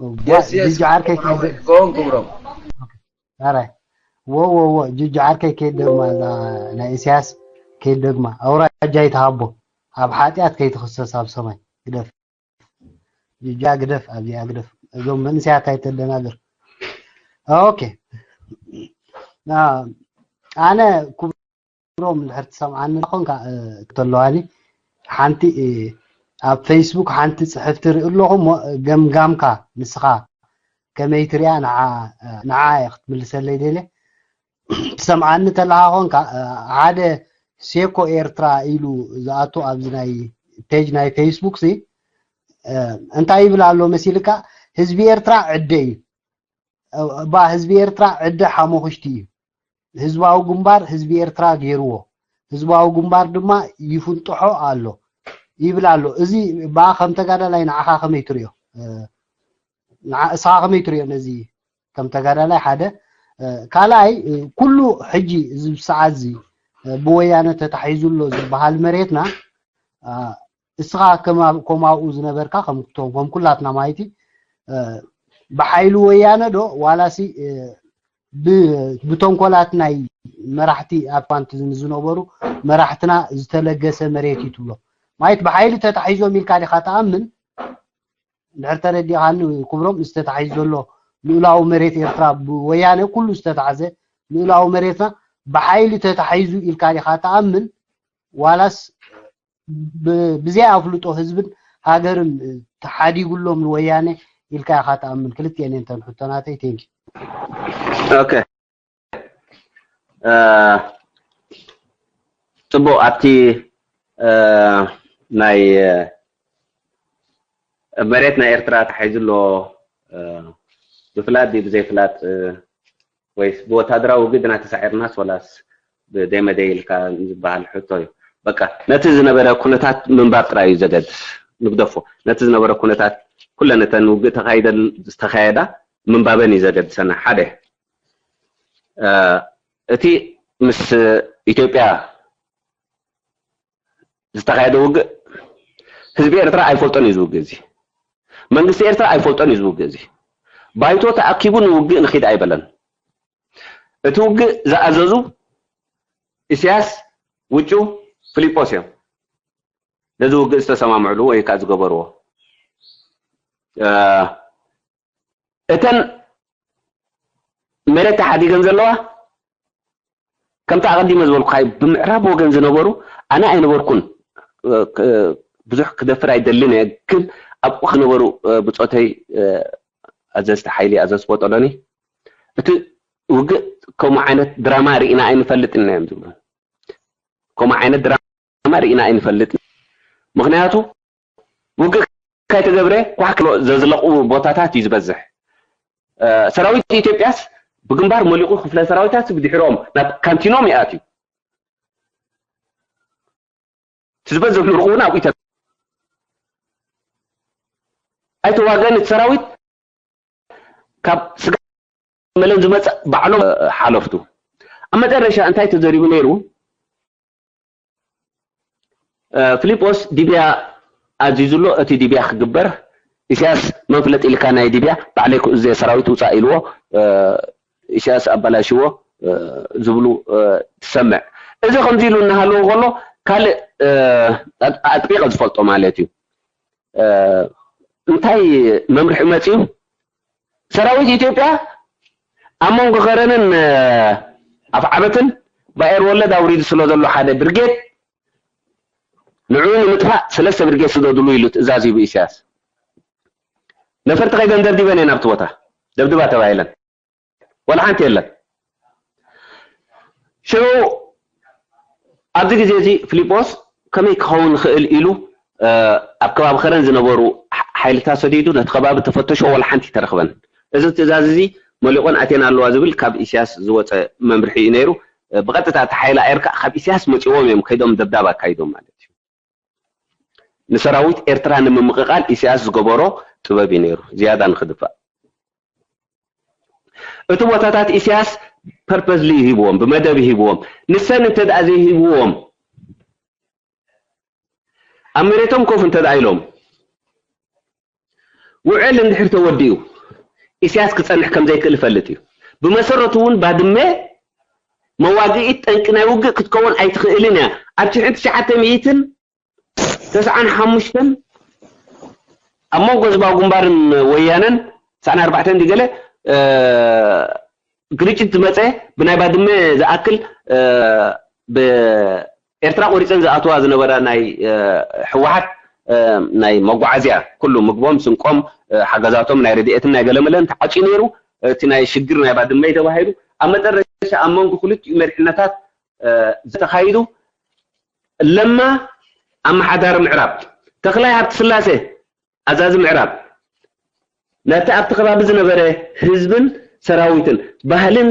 Yes, yes. ጅጅ ዓርከይ ከይደ ጎን ክብሮም ኣራይ ወ ወ ወ ጅጅ ዓርከይ ከይደግማ እዛ ናይ ኢሳያስ ከይደግማ ኣውራጃ ይትሃቦ። ኣብ ሓጢኣት ከይትኽሰስ ኣብ ሰማይ ግደፍ። ጅጃ ግደፍ፣ ኣብዚኣ ግደፍ። እዞም መንእሰያት ኣይተደናግር። ኦኬ። ኣነ ክብሮም እንድሕር ትሰምዓኒ ኮንካ ተለዋኒ ሓንቲ ኣብ ፌስቡክ ሓንቲ ጽሕፍቲ ርኢ ኣለኹ። ገምጋምካ ንስኻ ከመይ ትሪኣ ንዓ እየ ክትምልሰለይ ደለ። ትሰምዓኒ ተለኻ ኮንካ ሓደ ሴኮ ኤርትራ ኢሉ ዝኣቱ ኣብዚ ናይ ፔጅ ናይ ፌስቡክ ሲ እንታይ ይብል ኣሎ መሲልካ? ህዝቢ ኤርትራ ዕደ እዩ። ባ ህዝቢ ኤርትራ ዕደ ሓሞኽሽቲ እዩ። ህዝባዊ ግንባር ህዝቢ ኤርትራ ገይርዎ። ህዝባዊ ግንባር ድማ ይፍንጥሖ ኣሎ ይብል ኣሎ። እዚ ብኣ ከም ተጋዳላይ ንዓኻ ከመይ ትሪኦ? ንዓ እስኻ ከመይ ትሪኦ ነዚ ከም ተጋዳላይ ሓደ ካልኣይ ኩሉ ሕጂ እዚ ሰዓት እዚ ብወያነ ተታሒዙ ኣሎ ዝበሃል መሬትና እስኻ ከምኡ ዝነበርካ ከም ኩላትና ማይቲ ብሓይሊ ወያነ ዶ ዋላሲ ብተንኮላት ናይ መራሕቲ ኣብ ኳንቲ ዝነበሩ መራሕትና ዝተለገሰ መሬት እዩ ትብሎ ማየት ብሓይሊ ተታሒዞም ኢልካ ዲኻ ተኣምን? እንድሕር ተረዲኻኒ ክብሮም ዝተታሒዙ ዘሎ ልኡላዊ መሬት ኤርትራ ብወያነ ኩሉ ዝተታሕዘ ልኡላዊ መሬትና ብሓይሊ ተታሒዙ ኢልካ ዲኻ ተኣምን ዋላስ ብዘይ ኣፍልጦ ህዝብን ሃገርን ተሓዲጉሎም ንወያነ ኢልካ ኢኻ ተኣምን? ክልቲኤን እየን እተን ሕቶናተይ። ቴንኪ። ኦኬ ጽቡቕ ኣብቲ ናይ መሬት ናይ ኤርትራ ተሓይዙ ኣሎ ብፍላጥ ድዩ ብዘይፍላጥ ወይስ ብወታደራዊ ውግእ ድና ተሳዒርናስ ወላስ ብደይ መደይ ኢልካ ዝበሃል ሕቶ እዩ። በቃ ነቲ ዝነበረ ኩነታት ምንባብ ጥራይ እዩ ዘገድስ። ንግደፎ ነቲ ዝነበረ ኩነታት ኩለን እተን ውግእ ተኻይደን ዝተኻየዳ ምንባበን እዩ ዘገድሰና። ሓደ እቲ ምስ ኢትዮጵያ ዝተኻየደ ውግእ ህዝቢ ኤርትራ ኣይፈልጦን እዩ ዝውግእ እዚ መንግስቲ ኤርትራ ኣይፈልጦን እዩ ዝውግእ እዚ ባይቶ ተኣኪቡ ንውግእ ንኺድ ኣይበለን እቲ ውግእ ዝኣዘዙ ኢሳያስ ውጩ ፍሊጶስ እዮም ነዚ ውግእ ዝተሰማምዕሉ ወይ ከዓ ዝገበርዎ እተን መሬት ተሓዲገን ዘለዋ ከምቲ ኣቐዲመ ዝበልኩኻ ብምዕራብ ወገን ዝነበሩ ኣነ ኣይነበርኩን ብዙሕ ክደፍር ኣይደልን እየ ግን ኣብኡ ክነበሩ ብፆተይ ኣዘዝቲ ሓይሊ ኣዘዝ ቦጦሎኒ እቲ ውግእ ከምኡ ዓይነት ድራማ ርኢና ኣይንፈልጥን እዮም ዝብሉ ከምኡ ዓይነት ድራማ ርኢና ኣይንፈልጥን ምክንያቱ ውግእ ካይተገብረ ኳሕ ክሎ ዘዝለቑ ቦታታት እዩ ዝበዝሕ ሰራዊት ኢትዮጵያስ ብግንባር መሊቑ ክፍለ ሰራዊታት ብድሕሮም ናብ ካንቲኖም ይኣትዩ ዝበዝሕ ምርቑ እውን ኣብኡ ኣይተዋገን እቲ ሰራዊት ካብ ስጋ መለን ዝመፀ ባዕሎም ሓለፍቱ ኣብ መጨረሻ እንታይ ተዘሪቡ ነይሩ ፊሊጶስ ዲብያ ኣዚዙ ኣሎ እቲ ዲብያ ክግበር ኢሳያስ መን ፍለጥ ኢልካ ናይ ዲብያ ባዕለይ ክእዘ ሰራዊት ውፃእ ኢልዎ ኢሳያስ ኣባላሽዎ ዝብሉ ትሰምዕ እዚ ከምዚ ኢሉ እናሃለዎ ከሎ ካልእ ኣጥቢቀ ዝፈልጦ ማለት እዩ እንታይ መምርሒ መፅዩ ሰራዊት ኢትዮጵያ ኣብ መንጎ ከረንን ኣፍዓበትን ባኤር ወለድ ኣውሪዱ ስለ ዘሎ ሓደ ብርጌድ ንዕኡ ንምጥፋእ ሰለስተ ብርጌድ ስደድሉ ኢሉ ትእዛዝ ሂቡ ኢሳያስ ነፈርቲ ከይደን ደብዲበን እየን ኣብቲ ቦታ ደብድባ ተባሂለን ወላ ሓንቲ የለን ሽዑ ኣብዚ ግዜ እዚ ፊሊጶስ ከመይ ክኸውን ይኽእል ኢሉ ኣብ ከባቢ ከረን ዝነበሩ ሓይልታት ሰዲዱ ነቲ ከባቢ ተፈተሾ ወላ ሓንቲ ተረኽበን እዚ ትእዛዝ እዚ መሊቆን ኣቴን ኣለዋ ዝብል ካብ ኢሳያስ ዝወፀ መምርሒ እዩ ነይሩ ብቐጥታ እቲ ሓይሊ ኣየር ከዓ ካብ ኢሳያስ መፂዎም እዮም ከይዶም ደብዳብ ኣካይዶም ማለት እዩ ንሰራዊት ኤርትራ ንምምቕቓል ኢሳያስ ዝገበሮ ጥበብ እዩ ነይሩ ዝያዳ ንክድፋእ እቲ ቦታታት ኢሳያስ purposely ይህብዎም ብመደብ ይህብዎም ንሰን እንተ ደኣ ዘይህብዎም ኣብ መሬቶም ኮፍ እንተ ደኣ ኢሎም ውዕል እንድሕር ተወዲኡ ኢሳያስ ክጸንሕ ከም ዘይክእል ይፈልጥ እዩ። ብመሰረቱ እውን ባድመ መዋግኢት ጠንቂ ናይ ውግእ ክትከውን ኣይትኽእልን እያ። ኣብ ሽሕን ትሽዓተ ሚእትን ተስዓን ሓሙሽተን ኣብ መንጎ ህዝባዊ ግንባርን ወያነን ተስዓን ኣርባዕተን ድዩ ገለ ግርጭት ዝመፀ ብናይ ባድመ ዝኣክል ብኤርትራ ቆሪፀን ዝኣትዋ ዝነበራ ናይ ህወሓት ናይ መጓዓዝያ ኩሉ ምግቦም ስንቆም ሓገዛቶም ናይ ረድኤትን ናይ ገለመለን ተዓፅዩ ነይሩ። እቲ ናይ ሽግር ናይ ባድመ ተባሂሉ ኣብ መጠረሻ ኣብ መንጎ ክልቲኡ መሪሕነታት ዝተኻይዱ ለማ ኣመሓዳሪ ምዕራብ፣ ተኽላይ ሃብተስላሴ ኣዛዚ ምዕራብ፣ ነቲ ኣብቲ ከባቢ ዝነበረ ህዝብን ሰራዊትን ባህልን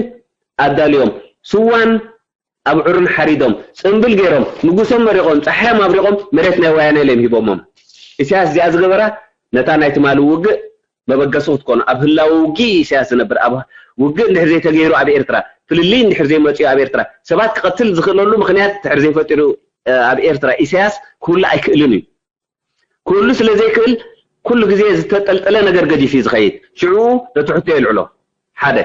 ኣዳልዮም፣ ስዋን ኣብዑርን ሓሪዶም፣ ጽምብል ገይሮም፣ ንጉሶም መሪቖም፣ ጸሓዮም ኣብሪቖም፣ መሬት ናይ ወያነ ኢሎም ሂቦሞም። ኢሳያስ እዚኣ ዝገበራ ነታ ናይ ትማሊ ውግእ መበገሲ ክትኮኑ፣ ኣብ ህላወ ውግእ ኢሳያስ ዝነብር፣ ኣብ ውግእ እንድሕር ዘይተገይሩ ኣብ ኤርትራ፣ ፍልልይ እንድሕር ዘይመጽኡ ኣብ ኤርትራ፣ ሰባት ክቐትል ዝኽእለሉ ምኽንያት እንድሕር ዘይፈጢሩ ኣብ ኤርትራ ኢሳያስ ክህሉ ኣይክእልን እዩ። ክህሉ ስለ ዘይክእል ኩሉ ግዜ ዝተጠልጠለ ነገር ገዲፉ እዩ ዝኸይድ። ሽዑ ነቲ ሕቶ የልዕሎ። ሓደ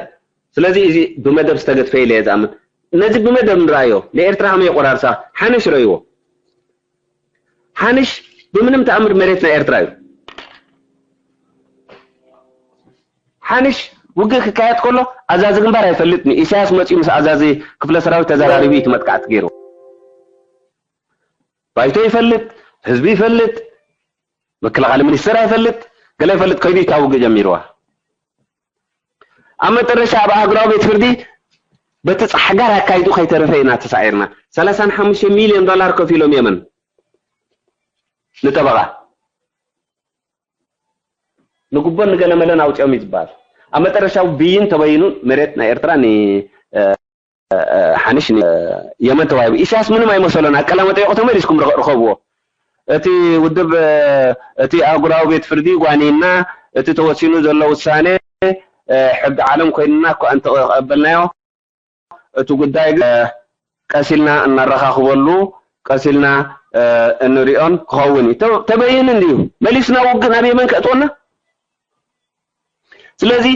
ስለዚ እዚ ብመደብ ዝተገድፈ ኢለ እየ ዝኣምን። ነዚ ብመደብ ንረኣዮ። ንኤርትራ ከመይ የቆራርሳ? ሓንሽ ረእይዎ። ሓንሽ ብምንም ተኣምር መሬት ናይ ኤርትራ እዩ። ሓንሽ ውግእ ክካየድ ከሎ ኣዛዚ ግንባር ኣይፈልጥን እዩ። ኢሳያስ መፂኡ ምስ ኣዛዚ ክፍለ ሰራዊት ተዘራሪቡ እዩ እቲ መጥቃዕቲ ገይሩ። ባይቶ ይፈልጥ፣ ህዝቢ ይፈልጥ፣ መከላኸሊ ሚኒስተር ኣይፈልጥ፣ ገለ ይፈልጥ ከይዱ እዩ እታ ውግእ ጀሚርዋ። ኣብ መጠረሻ ኣብ ኣህጉራዊ ቤት ፍርዲ በቲ ጻሕጋር ኣካይዱ ከይተረፈ ኢና ተሳዒርና። ሰላሳን ሓሙሽተ ሚልዮን ዶላር ከፊሎም የመን ንጠበቓ። ንጉቦን ንገለመለን ኣውጺኦም እዩ ዝበሃል። ኣብ መጠረሻዊ ብይን ተበይኑ መሬት ናይ ኤርትራ ን ሓንሽ የመን ተዋሂቡ። ኢሳያስ ምንም ኣይመሰሎን። ኣቀላመጠይቁ ተመሊስኩም ርኸብዎ። እቲ ውድብ እቲ ኣህጉራዊ ቤት ፍርዲ ጓኒና እቲ ተወሲኑ ዘሎ ውሳነ ሕጊ ዓለም ኮይንና እኳ እንተቐበልናዮ እቲ ጉዳይ ቀሲልና እናረኻኽበሉ ቀሲልና እንሪኦን ክኸውን እዩ። ተበይን እንድዩ መሊስና ውግእ ናብ የመን ከእትወና። ስለዚ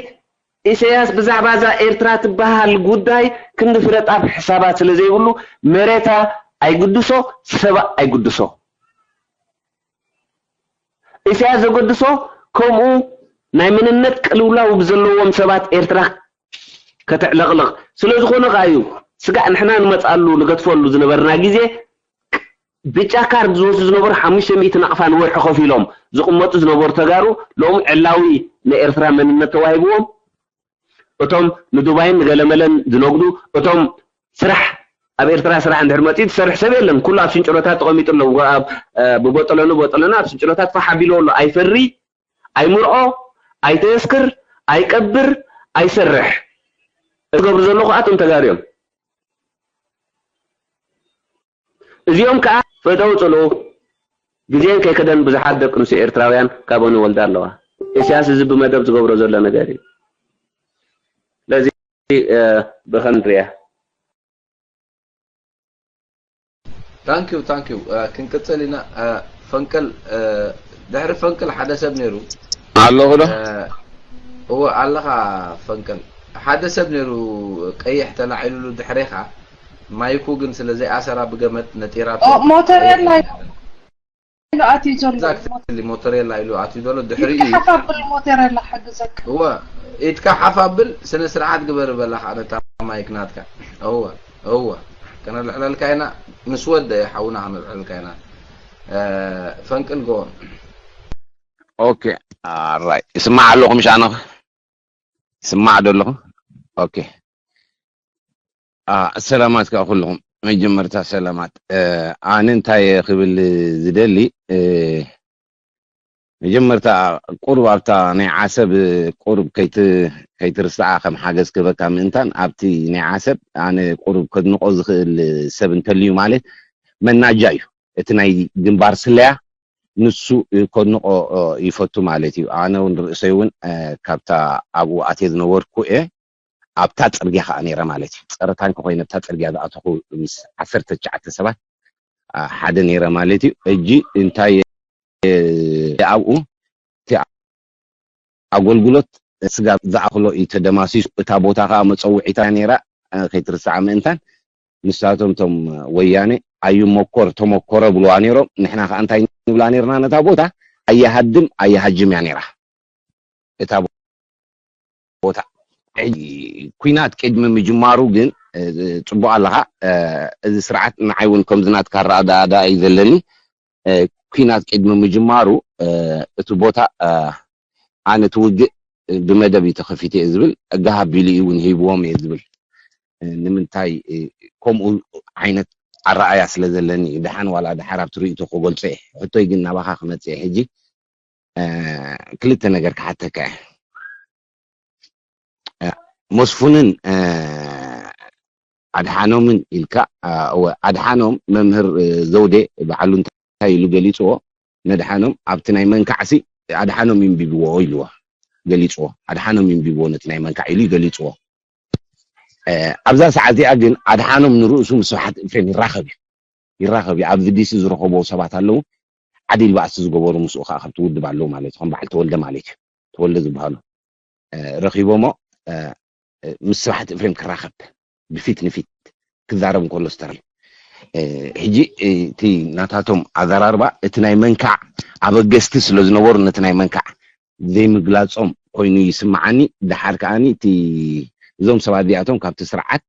ኢሳያስ ብዛዕባ እዛ ኤርትራ ትበሃል ጉዳይ ክንዲ ፍረጣፍ ሕሳባት ስለ ዘይብሉ መሬታ ኣይግድሶ፣ ሰባ ኣይግድሶ። ኢሳያስ ዘገድሶ ከምኡ ናይ መንነት ቅልውላው ብዘለዎም ሰባት ኤርትራ ከተዕለቕልቕ ስለ ዝኾነ ከኣ እዩ። ስጋዕ ንሕና ንመጽኣሉ ንገድፈሉ ዝነበርና ግዜ ብጫ ካርድ ዝወስዱ ዝነበሩ ሓሙሽተ ሚእቲ ናቕፋ ንወርሒ ከፊሎም ዝቕመጡ ዝነበሩ ተጋሩ ሎም ዕላዊ ንኤርትራ መንነት ተዋሂብዎም። እቶም ንዱባይን ንገለመለን ዝነግዱ እቶም ስራሕ ኣብ ኤርትራ ስራሕ እንድሕር መፂኡ ዝሰርሕ ሰብ የለን። ኩሉ ኣብ ሽንጭሮታት ተቐሚጡ ኣሎ። ብቦጠለኑ ቦጠለኑ ኣብ ሽንጭሮታት ፋሕ ኣቢሉ ኣሎ። ኣይፈሪ፣ ኣይምርዖ፣ ኣይተየስክር፣ ኣይቀብር፣ ኣይሰርሕ። እገብሩ ዘለኹ ኣቶም ተጋሩ እዮም። እዚኦም ከዓ ፈተው ፅልኡ ግዜን ከይከደን ብዙሓት ደቂ ኣንስትዮ ኤርትራውያን ካብኦም ይወልዳ ኣለዋ። ኢሳያስ እዚ ብመደብ ዝገብሮ ዘሎ ነገር እዩ። ስለዚ ብኸም ንሪያ ታንኪዩ ታንኪዩ ክንቅፅል ኢና። ፈንቅል ድሕሪ ፈንቅል ሓደ ሰብ ነይሩ ኣለኹ ዶ? እወ ኣለኻ ፈንቅል ሓደ ሰብ ነይሩ ቀይሕ ተላዒሉሉ ድሕሬኻ ማይኩ ግን ስለ ዘይኣሰራ ብገመድ ነጢራቶ ሞተሬላ ኢሉ ኣትዩ ዘሎ ሞተሬላ ኢሉ ኣትዩ ዘሎ ድሕሪኡ ኢትካ ሓፍ ኣብል ሞተሬላ ሓግዘካ እወ ኢትካ ሓፍ ኣብል ስነ ስርዓት ግበር በላ ከዓ ነታ ማይክ ናትካ እወ እወ ከነልዕለልካ ኢና ምስ ወደ ሓውና ከነልዕለልካ ኢና ፈንቅል ጎ ኦኬ ኣራይ ይስማዕ ኣለኹ ምሽ ኣነ ይስማዕ ዶ ኣለኹ ኦኬ ሰላማት ከዓ ኩልኹም መጀመርታ ሰላማት ኣነ እንታይ ክብል ዝደሊ መጀመርታ ቁሩብ ኣብታ ናይ ዓሰብ ቁሩብ ከይትርስዓ ከም ሓገዝ ክህበካ ምእንታን ኣብቲ ናይ ዓሰብ ኣነ ቁሩብ ከድንቆ ዝኽእል ሰብ እንተልዩ ማለት መናጃ እዩ እቲ ናይ ግንባር ስለያ ንሱ ከድንቆ ይፈቱ ማለት እዩ ኣነ እውን ርእሰይ እውን ካብታ ኣብኡ ኣትየ ዝነበርኩ እየ ኣብታ ፅርግያ ከዓ ነይረ ማለት እዩ ፀረ ታንኪ ኮይነ ኣብታ ፅርግያ ዝኣተኹ ምስ ዓሰርተ ትሽዓተ ሰባት ሓደ ነይረ ማለት እዩ። ሕጂ እንታይ ኣብኡ ኣገልግሎት ስጋብ ዝኣኽሎ እዩ ተደማሲሱ። እታ ቦታ ከዓ መፀውዒታ ነይራ፣ እ፣ ከይትርሳዕ ምእንታን ንሳቶም እቶም ወያነ ኣዩ መኮር ተመኮረ ብልዋ ነይሮም። ንሕና ከዓ እንታይ ንብላ ነይርና? ነታ ቦታ ኣያሃድም ኣያሃጅም እያ ነይራ እታ ቦታ። ሕጂ ኩናት ቅድሚ ምጅማሩ ግን፣ እ፣ ጽቡቕ ኣለኻ። እ፣ እዚ ስርዓት ንዓይ እውን ከምዚ ናትካ ኣረኣእያ እዩ ዘለኒ። እ፣ ኩናት ቅድሚ ምጅማሩ፣ እ፣ እቲ ቦታ፣ እ፣ ኣነ እቲ ውግእ ብመደብ እዩ ተኸፊቱ እየ ዝብል፣ ጋህ ኣቢሉ እዩ እውን ሂብዎም እየ ዝብል። እ፣ ንምንታይ፣ እ፣ ከምኡ ዓይነት ኣረኣእያ ስለ ዘለኒ እዩ። ደሓን ዋላ ደሓር ኣብቲ ርእይቶ ክገልጾ እየ። ሕቶይ ግን ናባኻ ክመጽእ እየ ሕጂ። እ፣ ክልተ ነገር ክሓተካ እየ። እ፣ መስፉንን፣ እ፣ ኣድሓኖምን ኢልካ፣ እ፣ እወ፣ ኣድሓኖም መምህር፣ እ፣ ዘውዴ ባዕሉ እንታይ ኢሉ ገሊጽዎ? ነድሓኖም ኣብቲ ናይ መንካዕሲ ኣድሓኖም ይንቢብዎ ኢልዎ ገሊጽዎ። ኣድሓኖም ይንቢብዎ ነቲ ናይ መንካዕ ኢሉ ገሊጽዎ። እ፣ ኣብዛ ሰዓት እዚኣ ግን ኣድሓኖም ንርእሱ ምስ ስብሓት ኤፍሬም ይራኸብ እዩ። ይራኸብ እዩ። ኣብዚ ዲሲ ዝረኸቦ ሰባት ኣለዉ። ዓዲል ባእሲ ዝገበሩ ምስኡ ከዓ ካብቲ ውድብ ኣለዉ ማለት እዩ። ከም በዓል ተወልደ ማለት እዩ። ተወልደ ዝበሃሉ፣ እ፣ ረኺቦሞ፣ እ፣ እ፣ ምስ ስብሓት ኤፍሬም ክራኸብ ብፊት ንፊት ክዛረብ እንከሎ ዝተራእዩ። እ፣ ሕጂ፣ እ፣ እቲ ናታቶም ኣዘራርባ እቲ ናይ መንካዕ ኣበገስቲ ስለ ዝነበሩ ነቲ ናይ መንካዕ ዘይምግላጾም ኮይኑ ይስምዓኒ። ደሓር ከኣኒ እቲ እዞም ሰባት እዚኣቶም ካብቲ ስርዓት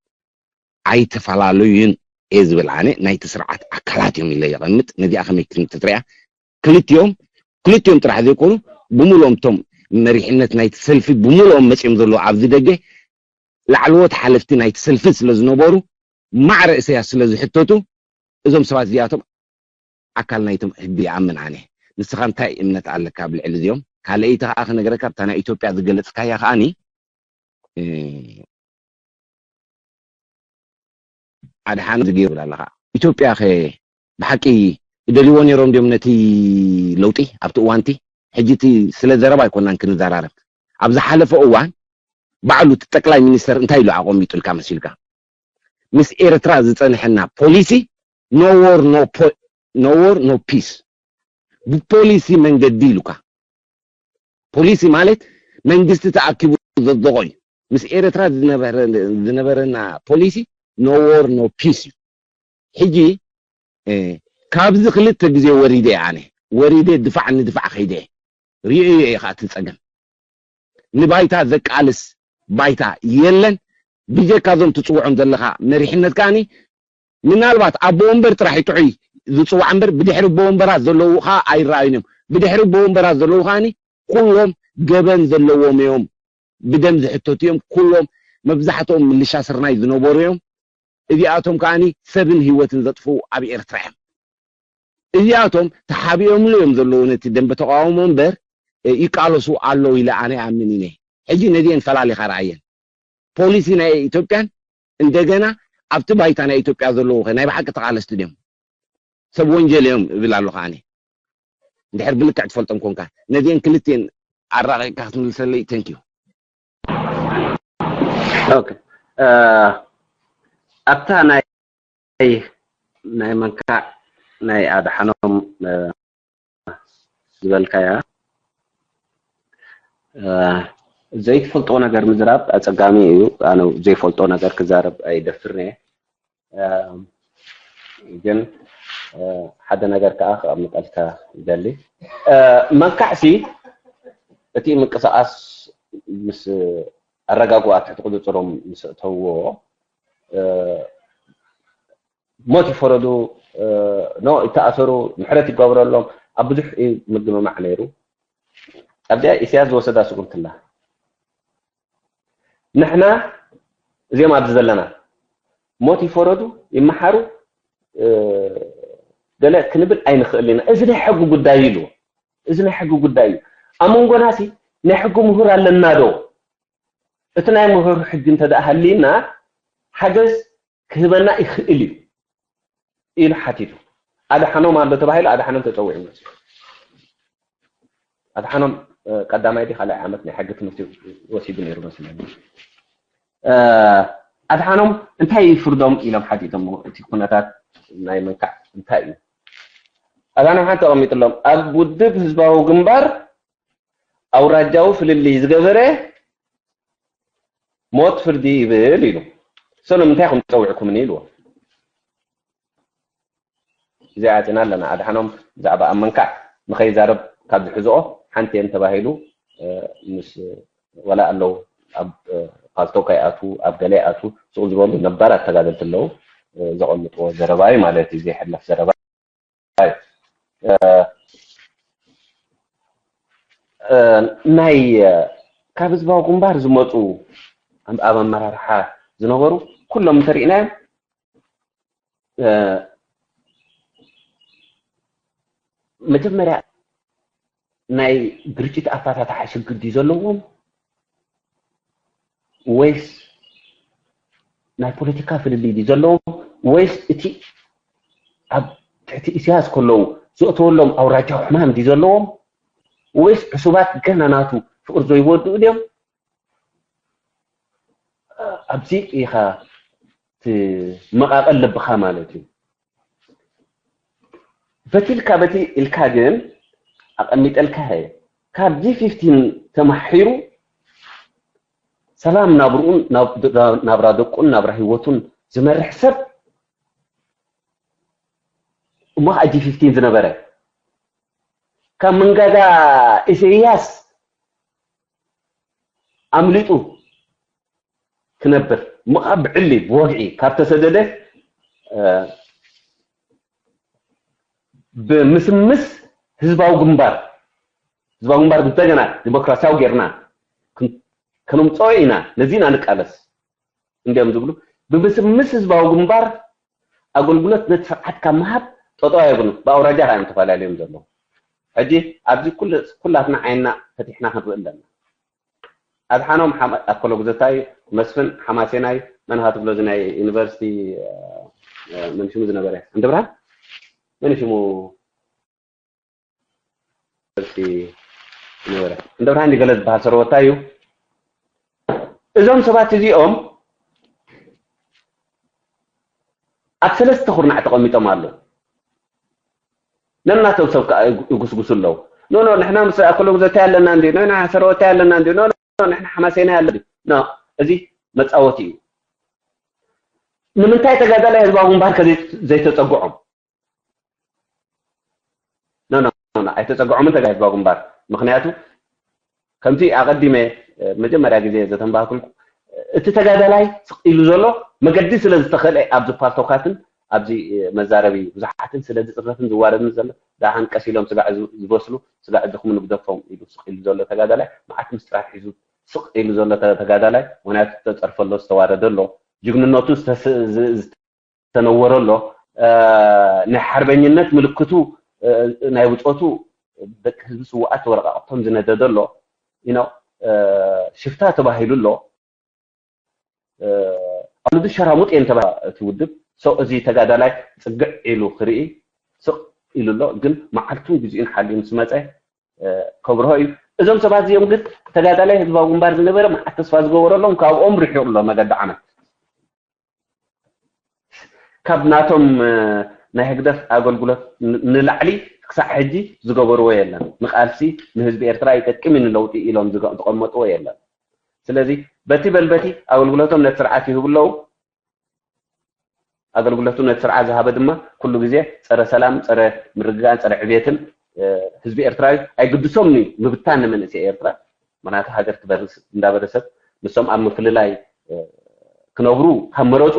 ኣይተፈላለዩን እየ ዝብል ኣነ። ናይቲ ስርዓት ኣካላት እዮም ኢለ የቐምጥ። ነዚኣ ከመይ ክትሪኣ? ክልቲኦም፣ ክልቲኦም ጥራሕ ዘይኮኑ ብምልኦም እቶም መሪሕነት ናይቲ ሰልፊ ብምልኦም መጺኦም ዘለዉ ኣብዚ ደገ ላዕለዎት ሓለፍቲ ናይቲ ሰልፊ ስለ ዝነበሩ ማዕረ እሰያስ ስለ ዝሕተቱ እዞም ሰባት እዚኣቶም ኣካል ናይቶም ህዝቢ ይኣምን ኣነ። ንስኻ እንታይ እምነት ኣለካ ኣብ ልዕሊ እዚኦም? ካልኣይቲ ከዓ ክነግረካ ኣብታ ናይ ኢትዮጵያ ዝገለጽካያ ከዓኒ፣ እ፣ ኣድሓኖም ዝገይሩ ኣለኻ። ኢትዮጵያ ከ ብሓቂ ይደልይዎ ነይሮም ድዮም ነቲ ለውጢ ኣብቲ እዋንቲ? ሕጂ እቲ ስለ ዘረባ ኣይኮናን ክንዘራረብ። ኣብ ዝሓለፈ እዋን ባዕሉ እቲ ጠቅላይ ሚኒስተር እንታይ ኢሉ ኣቐሚጡልካ መሲልካ? ምስ ኤርትራ ዝጸንሐና ፖሊሲ no war no po-፣ no war no peace፣ ብፖሊሲ መንገዲ ኢሉካ። ፖሊሲ ማለት መንግስቲ ተኣኪቡ ዘጽደቖ እዩ። ምስ ኤርትራ ዝነበረ-፣ ዝነበረና ፖሊሲ no war no peace እዩ። ሕጂ፣ እ፣ ካብዚ ክልተ ግዜ ወሪደ እየ ኣነ። ወሪደ ድፋዕ ንድፋዕ ከይደ እየ። ርእዮ እየ ከዓ እቲ ጸገም። ንባይታ ዘቃልስ ባይታ የለን። ብጀካ እዞም ትጽውዖም ዘለኻ መሪሕነት ከኣኒ ምናልባት ኣቦ ወንበር ጥራሕ እዩ ጥዑይ ዝጽዋዕ እምበር ብድሕሪ ኣቦ ወንበራት ዘለዉ ከዓ ኣይረኣዩን እዮም። ብድሕሪ ኣቦ ወንበራት ዘለዉ ከኣኒ ኩሎም ገበን ዘለዎም እዮም። ብደም ዝሕተቱ እዮም። ኩሎም መብዛሕትኦም ምልሻ ስርናይ ዝነበሩ እዮም። እዚኣቶም ከኣኒ ሰብን ህይወትን ዘጥፍኡ ኣብ ኤርትራ እዮም። እዚኣቶም ተሓቢኦምሉ እዮም ዘለዉ ነቲ ደንበ ተቃውሞ እምበር፣ እ፣ ይቃለሱ ኣለዉ ኢለ ኣነ ይኣምን ኢነ። ሕጂ ነዚአን ፈላሊኻ ረኣየን። ፖሊሲ ናይ ኢትዮጵያን እንደገና ኣብቲ ባይታ ናይ ኢትዮጵያ ዘለዉ ኸ ናይ ብሓቂ ተቃለስቲ ድዮም? ሰብ ወንጀል እዮም እብል ኣለኹ ኣነ። እንድሕር ብልክዕ ትፈልጦም ኮንካ ነዚአን ክልቲአን ኣራቂቅካ ክትምልሰለይ። Thank you። ኦኬ። እ፣ ኣብታ ናይ፣ ናይ መንካዕ ናይ ኣድሓኖም፣ እ፣ ዝበልካያ፣ እ፣ ዘይትፈልጦ ነገር ምዝራብ ኣጸጋሚ እዩ። ኣነ ዘይፈልጦ ነገር ክዛረብ ኣይደፍርን እየ። እ፣ ግን፣ እ፣ ሓደ ነገር ከኣ ክቐምጠልካ ይደሊ። እ፣ መንካዕሲ እቲ ምንቅስቓስ ምስ ኣረጋግኡ ኣብ ትሕቲ ቁጽጽሮም ምስ እተውዎ፣ እ፣ ሞት ይፈረዱ፣ እ፣ ኖ ይተኣሰሩ፣ ምሕረት ይገብረሎም፣ ኣብ ብዙሕ እዩ ምግምማዕ ነይሩ። ኣብዚኣ ኢሳያስ ዝወሰዳ ስጉምቲ ኣላ። ንሕና እዚኦም ኣብዚ ዘለና ሞት ይፈረዱ፣ ይመሓሩ፣ እ፣ ገለ ክንብል ኣይንኽእል ኢና። እዚ ናይ ሕጊ ጉዳይ እዩ ኢሉ። እዚ ናይ ሕጊ ጉዳይ እዩ። ኣብ መንጎናሲ ናይ ሕጊ ምሁር ኣለና ዶ? እቲ ናይ ምሁር ሕጊ እንተ ደኣ ሃልዩና ሓገዝ ክህበና ይኽእል እዩ ኢሉ ሓቲቱ። ኣድሓኖም ኣሎ ተባሂሉ ኣድሓኖም ተጸዊዑ መጺኡ። ኣድሓኖም፣ እ፣ ቀዳማይ ድዩ ካልኣይ ዓመት ናይ ሕጊ ትምህርቲ ወሲዱ ነይሩ መስለኒ። እ፣ ኣድሓኖም እንታይ እዩ ፍርዶም ኢሎም ሓቲቶሞ። እቲ ኩነታት ናይ መንካዕ እንታይ እዩ? ኣድሓኖም ሓንቲ ኣቐሚጥሎም፣ ኣብ ውድብ ህዝባዊ ግንባር ኣውራጃዊ ፍልልይ ዝገበረ ሞት ፍርዲ ይብል ኢሉ። እሶ ንምንታይ ኢኹም ጸዊዕኩምኒ ኢልዎ። እዚኣ ኣጺና ኣለና። ኣድሓኖም ብዛዕባ ኣብ መንካዕ ንኸይዛረብ ካብ ዝሕዝኦ ሓንቲ እየን ተባሂሉ ምስ ወላ ኣለዉ ኣብ ፓልቶክ ኣይኣቱ ኣብ ገለ ኣይኣቱ ሱቕ ዝበሉ ነባራት ተጋደልቲ ኣለዉ ዘቐምጥዎ ዘረባ እዩ ማለት እዩ። ዘይሕለፍ ዘረባ እዩ። ናይ ካብ ህዝባዊ ግንባር ዝመፁ ኣብ ኣመራርሓ ዝነበሩ ኩሎም እንተሪእናዮም መጀመርያ ናይ ግርጭት ኣፋታትሓ ሽግር ድዩ ዘለዎም ወይስ ናይ ፖለቲካ ፍልልይ ድዩ ዘለዎም ወይስ እቲ ኣብ ትሕቲ ኢሳያስ ከለዉ ዘእተወሎም ኣውራጃዊ ሕማም ድዩ ዘለዎም ወይስ ዕሱባት ገና ናቱ ፍቕሪ ዘይወድኡ ድዮም? ኣብዚ ኢኻ ትመቓቐል ልብኻ ማለት እዩ። ፈቲልካ በቲ ኢልካ ግን ኣቐሚጠልካ እየ። ካብ ጂ ፊፍቲን ተማሒሩ ሰላም ናብርኡን ናብራ ደቁን ናብራ ህይወቱን ዝመርሕ ሰብ እሞ ከዓ ጂ ፊፍቲን ዝነበረ ካብ መንጋጋ ኢሰያስ ኣምሊጡ ክነብር እሞ ከዓ ብዕሊ ብወግዒ ካብ ተሰደደ ብምስምስ ህዝባዊ ግንባር ህዝባዊ ግንባር እንደገና ዲሞክራሲያዊ ጌርና ከነምፅኦ ኢና ነዚ ኢና ንቃለስ እንዲም ዝብሉ ብምስምስ ህዝባዊ ግንባር ኣገልግሎት ነቲ ስርዓት ካብ ምሃብ ጠጠው ኣይብሉ ብኣውራጃ ካ እዮም ተፈላለዮም ዘለዉ ሕጂ ኣብዚ ኩላትና ዓይንና ፈቲሕና ክንርኢ ኣለና ኣድሓኖም ኣኮሎ ጉዘታይ መስፍን ሓማሴናይ መን ሃ ትብሎ እዚ ናይ ዩኒቨርሲቲ መን ሽሙ ዝነበረ እንድብርሃን መን ሽሙ ዩኒቨርሲቲ ዝነበረ እንድብርሃን ገለ ዝበሃል ሰረወታ እዩ እዞም ሰባት እዚኦም ኣብ ሰለስተ ኩርናዕ ተቐሚጦም ኣለዉ ነናቶም ሰብ ከዓ ይጉስጉሱ ኣለዉ ኖ ኖ ንሕና ምስ ኣኮሎ ጉዘታይ ኣለና እንዲ ኖ ንሕና ሰረወታይ ኣለና እንዲ ኖ ንሕና ሓማሴናይ ኣለና እንዲ ኖ እዚ መፃወቲ እዩ ንምንታይ ተጋዳላይ ህዝባዊ ግንባር ከ ዘይተፀግዖም ኖ ኖ ኣይተፀግዖምን ተጋዳላይ ህዝባዊ ግንባር ምክንያቱ ከምቲ ኣቐዲመ መጀመርያ ግዜ ዘተንባህኩልኩ እቲ ተጋዳላይ ስቕ ኢሉ ዘሎ መገዲ ስለ ዝተኸልአ ኣብዚ ፓልቶካትን ኣብዚ መዛረቢ ብዙሓትን ስለ ዝፅረፍን ዝዋረድን ዘሎ ደሓን ቀስ ኢሎም ስጋዕ ዝበስሉ ስጋዕ ድኹም ንግደፎም ኢሉ ስቕ ኢሉ ዘሎ ተጋዳላይ መዓት ምስጢራት ሒዙ ስቕ ኢሉ ዘሎ ተጋዳላይ ምክንያቱ ዝተፀርፈ ኣሎ ዝተዋረደ ኣሎ ጅግንነቱ ዝተነወረ ኣሎ ናይ ሓርበኝነት ምልክቱ ናይ ብፆቱ ደቂ ህዝቢ ስዋኣት ወረቃቅቶም ዝነደደ ኣሎ ሽፍታ ተባሂሉ ኣሎ ኣሉዱ ሸራሙጥ እየን ተባ እቲ ውድብ ሰው እዚ ተጋዳላይ ፅግዕ ኢሉ ክርኢ ስቕ ኢሉ ኣሎ ግን መዓልቱን ግዜኡን ሓልዩ ምስ መፀ ከብርሆ እዩ እዞም ሰባት እዚኦም ግን ተጋዳላይ ህዝባዊ ግንባር ዝነበረ መዓት ተስፋ ዝገበረሎም ካብኦም ርሒቑ ኣሎ መገዲ ዓመት ካብ ናቶም ናይ ህግደፍ ኣገልግሎት ንላዕሊ ክሳዕ ሕጂ ዝገበርዎ የለን ንቃልሲ ንህዝቢ ኤርትራ ይጠቅም ንለውጢ ኢሎም ዝቀመጥዎ የለን ስለዚ በቲ በልበቲ ኣገልግሎቶም ነቲ ስርዓት ይህቡ ኣለዉ ኣገልግሎቱ ነቲ ስርዓት ዝሃበ ድማ ኩሉ ግዜ ጸረ ሰላም ጸረ ምርግጋን ጸረ ዕቤትን ህዝቢ ኤርትራዊ ኣይግድሶም እዩ ምብታን ንመንእሰይ ኤርትራ ምክንያቱ ሃገር ትበርስ እንዳበረሰት ንሶም ኣብ ምፍልላይ ክነብሩ ካብ መረፁ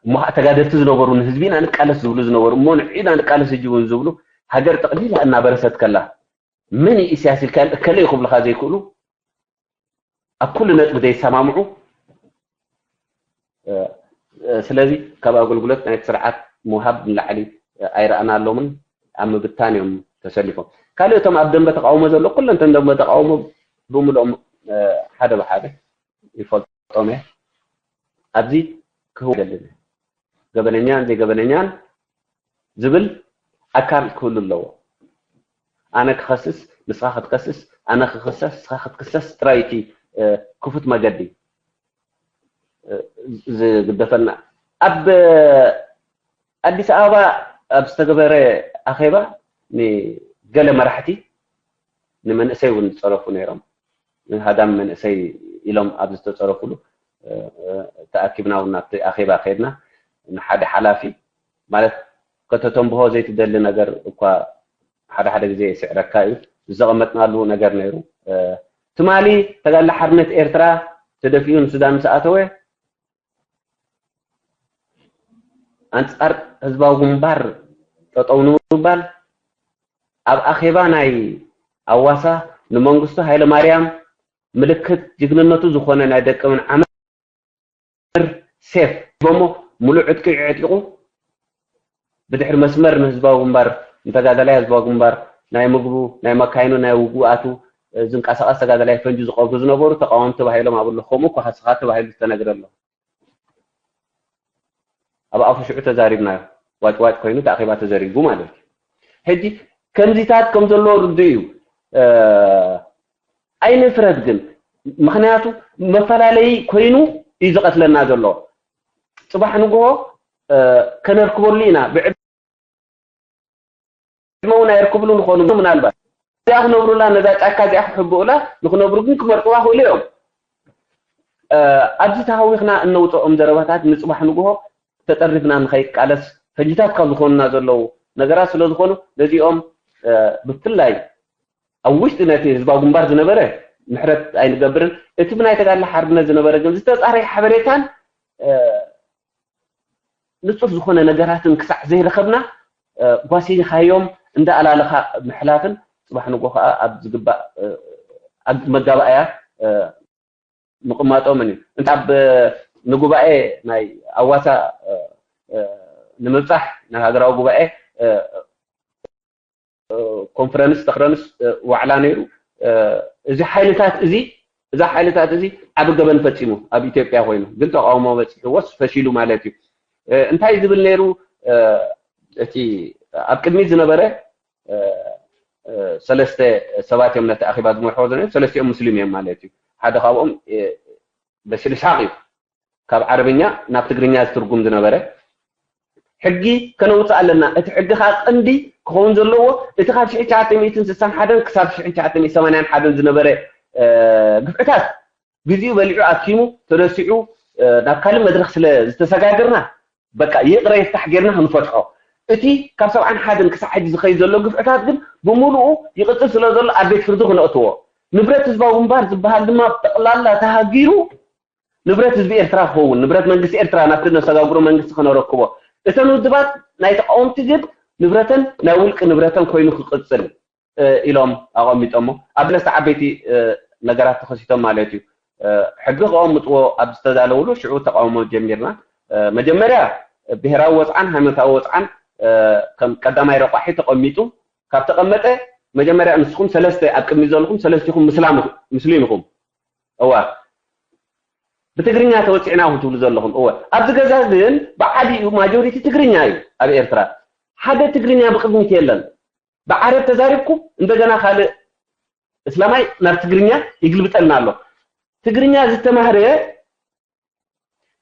እሞ ከዓ ተጋደልቲ ዝነበሩ ንህዝቢና ንቃለስ ዝብሉ ዝነበሩ እሞ ንዒና ንቃለስ ህጂ እውን ዝብሉ ሃገር ጠቕሊላ እናበረሰት ከላ መን እዩ ኢሳያስ ኢልካ እከለ እዩ ክብልካ ዘይክእሉ ኣብ ኩሉ ነጥቢ ዘይሰማምዑ ስለዚ ካብ ኣገልግሎት ናይቲ ስርዓት ምውሃብ ንላዕሊ ኣይረኣናሎምን ኣብ ምብታን እዮም ተሰሊፎም ካልእ እቶም ኣብ ደንበ ተቃውሞ ዘሎ ኩለንተን ደንበ ተቃውሞ ብምልኦም ሓደ ብሓደ ይፈልጦም እየ ኣብዚ ክህው ገልን ገበነኛን ዘይገበነኛን ዝብል ኣካል ክህሉ ኣለዎ ኣነ ክኸስስ ንስኻ ክትከስስ ኣነ ክኽሰስ ንስኻ ክትክሰስ ጥራይ እቲ ክፉት መገዲ ዝግደፈና ኣብ ኣዲስ ኣበባ ኣብ ዝተገበረ ኣኼባ ንገለ መራሕቲ ንመንእሰይ እውን ዝፀረፉ ነይሮም። ንሃዳም መንእሰይ ኢሎም ኣብ ዝተፀረፉሉ ተኣኪብና እውን ናብቲ ኣኼባ ከይድና፣ ንሓደ ሓላፊ ማለት ከተተንብሆ ዘይትደሊ ነገር እኳ ሓደ ሓደ ግዜ ይስዕረካ እዩ። ዝተቐመጥናሉ ነገር ነይሩ። ትማሊ ተጋድሎ ሓርነት ኤርትራ ተደፊኡ ንሱዳን ምስ ኣተወ ኣንጻር ህዝባዊ ግንባር ጠጠው ንምባል ኣብ ኣኼባ ናይ ኣዋሳ ንመንግስቱ ሃይለማርያም ምልክት ጅግንነቱ ዝኾነ ናይ ደቀ ምንዓመር ሴፍ ሂቦሞ፣ ሙሉእ ዕጥቂ ኣዕጢቑ ብድሕሪ መስመር ንህዝባዊ ግንባር፣ ንተጋዳላይ ህዝባዊ ግንባር ናይ ምግቡ፣ ናይ መካይኑ፣ ናይ ውጉኣቱ ዝንቀሳቐስ ተጋዳላይ ፈንጂ ዝቐብሩ ዝነበሩ ተቃወምቲ ተባሂሎም ኣብ ኣለዉ። ከምኡ እኳ ስኻት ተባሂሉ ዝተነግረ ኣሎ። ኣብ ኣፉ ሽዑ ተዛሪብናዮ። ዋጭ ዋጭ ኮይኑ እቲ ኣኼባ ተዘሪጉ ማለት እዩ። ሕጂ ከምዚታት ከም ዘለዎ ርዱእ እዩ። ኣይንፍረድ ግን፣ ምኽንያቱ መፈላለዪ ኮይኑ እዩ ዝቐትለና ዘሎ። ጽባሕ ንግሆ ከነርክበሉ ኢና። ብዕድመ እውን ኣይርክብሉን ይኾኑ። ምናልባት እዚኣ ክነብሩላ፣ ነዛ ጫካ እዚኣ ክሕብኡላ ንክነብሩ ግን ክመርጽዋ ክእሉ እዮም። ኣብዚ ተሃዊኽና እነውፅኦም ዘረባታት ንፅባሕ ንግሆ ተጠሪፍና ንኸይቃለስ ፈንጅታት ካብ ዝኾኑና ዘለዉ ነገራት ስለ ዝኾኑ ነዚኦም ብፍላይ ኣብ ውሽጢ ነቲ ህዝባዊ ግንባር ዝነበረ ምሕረት ኣይንገብርን። እቲ ብናይ ተጋድሎ ሓርነት ዝነበረ ግን ዝተፃረየ ሓበሬታን ንፁር ዝኾነ ነገራትን ክሳዕ ዘይረኸብና ጓሲኻዮም እንዳኣላለኻ ምሕላፍን ፅባሕ ንግሆ ከዓ ኣብ ዝግባእ መጋባእያ ምቕማጦምን እዩ። እንተ ኣብ ንጉባኤ ናይ ኣዋሳ ንምብፃሕ ናይ ሃገራዊ ጉባኤ ኮንፈረንስ ተክረንስ ዋዕላ ነይሩ። እዚ ሓይልታት እዚ እዛ ሓይልታት እዚ ዓቢ ገበን ፈፂሙ ኣብ ኢትዮጵያ ኮይኑ ግን ተቃውሞ በፂሕዎስ ፈሺሉ ማለት እዩ። እንታይ ዝብል ነይሩ እቲ ኣብ ቅድሚት ዝነበረ ሰለስተ ሰባት እዮም ነቲ ኣኼባ ዝመርሕዎ ዝነበሩ። ሰለስቲኦም ሙስሊም እዮም ማለት እዩ። ሓደ ካብኦም በሽር ኢስሓቅ እዩ። ካብ ዓረብኛ ናብ ትግርኛ ዝትርጉም ዝነበረ ሕጊ ከነውፅእ ኣለና። እቲ ሕጊ ከዓ ቀንዲ ክኸውን ዘለዎ እቲ ካብ ሽሕን ትሽዓተ ሚእትን ስሳን ሓደን ክሳብ ሽሕን ትሽዓተ ሚእትን ሰማንያን ሓደን ዝነበረ ግፍዕታት ግዚኡ በሊዑ ኣኪሙ ተረሲዑ ናብ ካልእ መድረክ ስለ ዝተሰጋገርና በቃ ይቕረ ይፍታሕ ጌርና ክንፈትሖ። እቲ ካብ ሰብዓን ሓደን ክሳብ ሕጂ ዝኸይድ ዘሎ ግፍዕታት ግን ብምሉኡ ይቕፅል ስለ ዘሎ ኣብ ቤት ፍርዲ ክነእትዎ፣ ንብረት ህዝባዊ ግንባር ዝበሃል ድማ ጠቕላላ ተሃጊሩ ንብረት ህዝቢ ኤርትራ ክኸውን፣ ንብረት መንግስቲ ኤርትራ ናብቲ ነሰጋግሮ መንግስቲ ክነረክቦ፣ እተን ውድባት ናይ ተቃወምቲ ግን ንብረተን ናይ ውልቂ ንብረተን ኮይኑ ክቕፅል ኢሎም ኣቐሚጦሞ ኣብ ለስተ ዓበይቲ ነገራት ተኸሲቶም ማለት እዩ። ሕጊ ከቐምጥዎ ኣብ ዝተዳለውሉ ሽዑ ተቃውሞ ጀሚርና። መጀመርያ ብሄራዊ ወፅዓን ሃይማኖታዊ ወፅዓን ከም ቀዳማይ ረቋሒ ተቐሚጡ ካብ ተቐመጠ መጀመርያ ንስኹም ሰለስተ ኣብ ቅድሚ ዘለኹም ሰለስቲኹም ምስላም ሙስሊም ኢኹም። እዋ ብትግርኛ ተወፂዕና ኢኹም ትብሉ ዘለኹም። እወ ኣብዚ ገዛ ግን ብዓቢኡ ማጆሪቲ ትግርኛ እዩ ኣብ ኤርትራ። ሓደ ትግርኛ ብቅድሚት የለን። ብዓረብ ተዛሪብኩም እንደገና ካልእ እስላማይ ናብ ትግርኛ ይግልብጠልና ኣሎ። ትግርኛ ዝተማህረ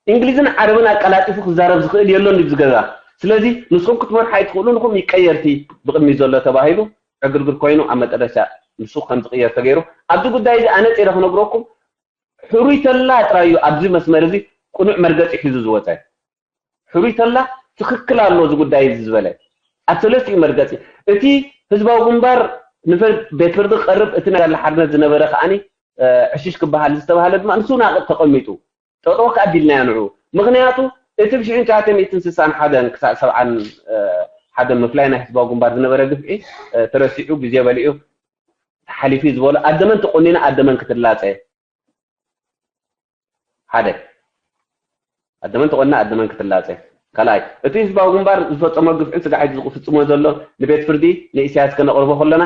እንግሊዝን ዓረብን ኣቀላጢፉ ክዛረብ ዝኽእል የሎን ኣብዚ ገዛ። ስለዚ ንስኹም ክትመርሑ ኣይትኽእሉን ኢኹም፣ ይቀየርቲ ብቕድሚት ዘሎ ተባሂሉ ዕግርግር ኮይኑ ኣብ መጨረሻ ንሱ ከም ዝቕየር ተገይሩ። ኣብዚ ጉዳይ እዚ ኣነፂረ ክነግረኩም ሕሩይ ተላ ጥራይ እዩ ኣብዚ መስመር እዚ ቅኑዕ መርገፂ ሒዙ ዝወፀ። ሕሩይ ተላ ትኽክል ኣሎ እዚ ጉዳይ እዚ ዝበለ ኣብ ሰለስቲኡ መርገፂ። እቲ ህዝባዊ ግንባር ንቤት ፍርዲ ክቐርብ እቲ ናይ ሓርነት ዝነበረ ከዓኒ ዕሽሽ ክበሃል ዝተባሃለ ድማ ንሱ ናቕጥ ተቐሚጡ ጠጠው ከኣ ኣቢልናዮ ንዑ። ምኽንያቱ እቲ ብ ሽሕን ትሽዓተ ሚእትን ስሳን ሓደን ክሳዕ ሰብዓን ሓደን ምፍላይ ናይ ህዝባዊ ግንባር ዝነበረ ግፍዒ ተረሲዑ ግዜ በሊዑ ሓሊፉ ዝበሎ ኣደመን ተቆኒና ኣደመን ክትላፀ ሓደ ኣደመን ተቆኒና ኣደመን ክትላፀ ካልኣይ እቲ ህዝባዊ ግንባር ዝፈፀሞ ግፍዕን ስጋዕ ዝፍፅሞ ዘሎ ንቤት ፍርዲ ንኢሳያስ ከነቕርቦ ከለና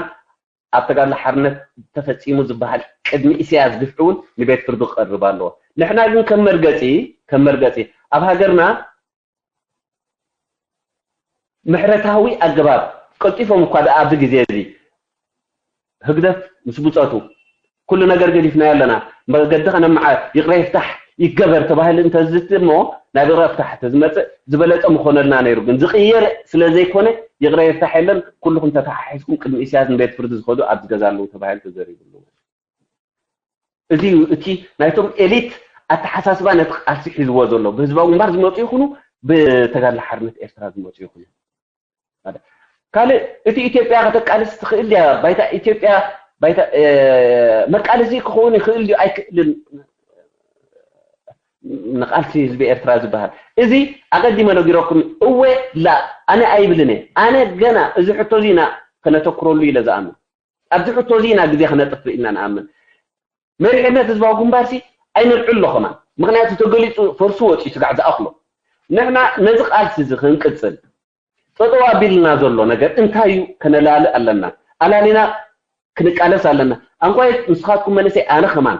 ኣብ ተጋድሎ ሓርነት ተፈፂሙ ዝበሃል ቅድሚ ኢሳያስ ግፍዒ እውን ንቤት ፍርዲ ክቐርብ ኣለዎ። ንሕና ግን ከም መርገፂ ከም መርገፂ ኣብ ሃገርና ምሕረታዊ ኣገባብ ቀልጢፎም እኳ ደኣ ኣብዚ ግዜ እዚ ህግደፍ ምስ ብፀቱ ኩሉ ነገር ገዲፍናዮ ኣለና መገዲ ከነመዓ ይቕረ ይፍታሕ ይገበር ተባሂሉ እንተዝትሞ ናብ ይቕረ ፍታሕ ተዝመፅእ ዝበለፀ ምኾነልና ነይሩ። ግን ዝቕየር ስለ ዘይኮነ ይቕረ የፍታሕ የለን፣ ኩልኹም ተተሓሒዝኩም ቅድሚ ኢሳያስ ንቤት ፍርዲ ዝኸዱ ኣብዚ ገዛ ኣለዉ ተባሂሉ ተዘሪቡ ኣለዎ። እዚ እዩ እቲ ናይቶም ኤሊት ኣተሓሳስባ ነቲ ቃልሲ ሒዝዎ ዘሎ፣ ብህዝባዊ ግንባር ዝመፁ ይኹኑ ብተጋድሎ ሓርነት ኤርትራ ዝመፁ ይኹኑ። ካልእ እቲ ኢትዮጵያ ከተቃልስ ትኽእል ድያ? ባይታ ኢትዮጵያ ባይታ መቃለሲ ክኸውን ይኽእል ድዩ ኣይክእልን? ንቃልሲ ህዝቢ ኤርትራ ዝበሃል እዚ ኣቐዲመ ነጊረኩም። እወ ላ ኣነ ኣይብልን እየ። ኣነ ገና እዚ ሕቶ እዚ ኢና ከነተኩረሉ ኢለ ዝኣምን። ኣብዚ ሕቶ እዚ ኢና ግዜ ክነጥፍእ ኢልና ንኣምን። መሪሕነት ህዝባዊ ግንባርሲ ኣይነልዕሎ ከማን፣ ምክንያቱ ተገሊፁ ፈርሱ ወፂኡ ስጋዕ ዝኣኽሎ። ንሕና ነዚ ቃልሲ እዚ ክንቅፅል ጠጠው ኣቢልና ዘሎ ነገር እንታይ እዩ? ከነላልእ ኣለና። ኣላሊና ክንቃለስ ኣለና። ኣንኳይ ንስኻትኩም መንእሰይ፣ ኣነ ከማን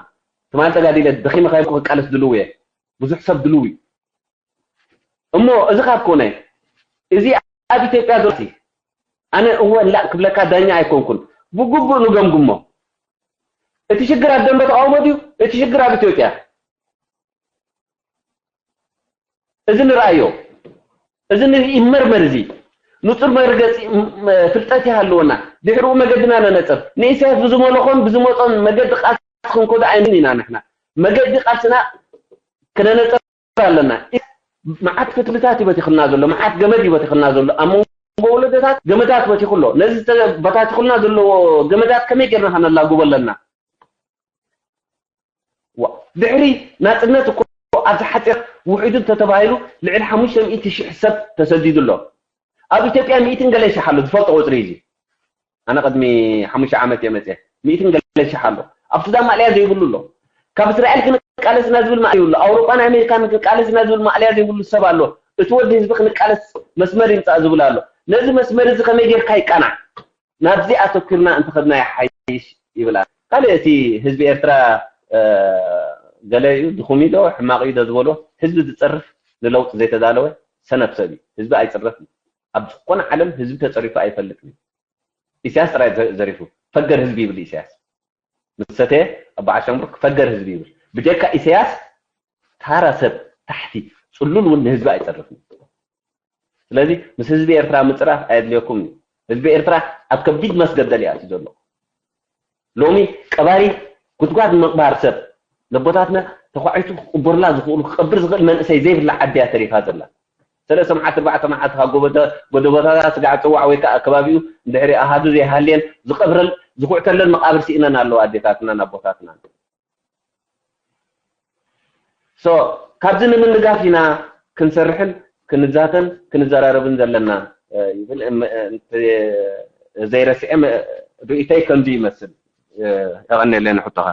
ትማል ተጋዲለ ደኺመ ካይልኩ ክቃለስ ድልው እየ። ብዙሕ ሰብ ድልው እዩ። እሞ እዚ ካብ ኮነ፣ እዚ ኣብ ኢትዮጵያ ዘሎ ኣነ እወ ላእ ክብለካ ዳኛ ኣይኮንኩን። ብግቡእ ንገምግሞ። እቲ ሽግር ኣብ ደንበ ተቃውሞ ድዩ? እቲ ሽግር ኣብ ኢትዮጵያ? እዚ ንርኣዮ። እዚ ይመርመር። እዚ ንጹር መርገጺ ፍልጠት ይሃልወና። ድሕሪኡ መገድና ነነጽር። ንኢሳያስ ብዝመለኾን ብዝመጾን መገዲ ቃልሲ ክንከዶ ኣይንኽእልን ኢና። ንሕና መገዲ ቃልስና ክነነጽር ኣለና። መዓት ፍትልታት እዩ በቲኽልና ዘሎ፣ መዓት ገመድ እዩ በቲኽልና ዘሎ። ኣብ መንጎ ወለዶታት ገመዳት በቲኹ ኣሎ። ነዚ በታቲኹልና ዘለዎ ገመዳት ከመይ ጌርና ከነላግቦ ኣለና? ድሕሪ ናጽነት እኮ ኣብዚ ሓጺር ውሒዱ እንተተባሂሉ ልዕሊ ሓሙሽተ ሚእቲ ሽሕ ሰብ ተሰዲዱ ኣሎ። ኣብ ኢትዮጵያ ሚእትን ገለ ሽሕ ኣሎ፣ ዝፈልጦ ቁጽሪ እዩ። ኣነ ቅድሚ ሓሙሽተ ዓመት እየ መፅየ። ሚእትን ገለ ሽሕ ኣሎ። ኣብ ሱዳን ማእለያ ዘይብሉ ኣሎ። ካብ እስራኤል ክንቃለስ ኢና ዝብል ማእለያ ይብሉ። ኣውሮጳን ኣሜሪካን ክንቃለስ ኢና ዝብል ማእለያ ዘይብሉ ሰብ ኣሎ። እቲ ወዲ ህዝቢ ክንቃለስ መስመር ይምፃእ ዝብል ኣሎ። ነዚ መስመር እዚ ከመይ ጌርካ ይቃናዕ? ናብዚ ኣተኩርና እንተኸድና ይሓይሽ ይብል ኣሎ። ካልእ እቲ ህዝቢ ኤርትራ ገለ እዩ ድኹም እዩ ዶ ሕማቕ እዩ ዶ ዝበሎ፣ ህዝቢ ዝፀርፍ ንለውጢ ዘይተዳለወ ሰነፍ ሰብ እዩ። ህዝቢ ኣይፅረፍን። ኣብ ዝኾነ ዓለም ህዝቢ ተፀሪፉ ኣይፈልጥን። ኢሳያስ ጥራይ ዘሪፉ። ፈገር ህዝቢ ይብል ኢሳያስ። ምስ ሰተየ ኣቦ ዓሻምቡር ፈገር ህዝቢ ይብል። ብጀካ ኢሳያስ ታራ ሰብ ታሕቲ ፅሉል እውን ንህዝቢ ኣይፀርፍን። ስለዚ ምስ ህዝቢ ኤርትራ ምፅራፍ ኣየድልየኩም እዩ። ህዝቢ ኤርትራ ኣብ ከቢድ መስገደል እዩ ኣትዩ ዘሎ። ሎሚ ቀባሪ ጉድጓድ ምቕባር ሰብ ነቦታትና ተኳዒቱ ክቕበሩላ ዝኽእሉ ክቐብር ዝኽእል መንእሰይ ዘይብላ ዓዲ እያ ተሪፋ ዘላ። ሰለስተ መዓልቲ ኣርባዕተ መዓልቲ ካብ ጎቦታ- ጎደቦታታ ስጋዕ ፅዋዕ ወይ ከዓ ከባቢኡ እንድሕሪ ኣሃዱ ዘይሃልየን ዝቐብረል ዝኹዕተለን መቓብር ስኢነን ኣለዋ ኣዴታትናን ኣቦታትናን። So ካብዚ ንምንጋፍ ኢና ክንሰርሕን ክንዛተን ክንዘራረብን ዘለና ይብል። ዘይረስዐ ርእይቶይ ከምዚ ይመስል። የቐንየለይ ንሕቶኻ።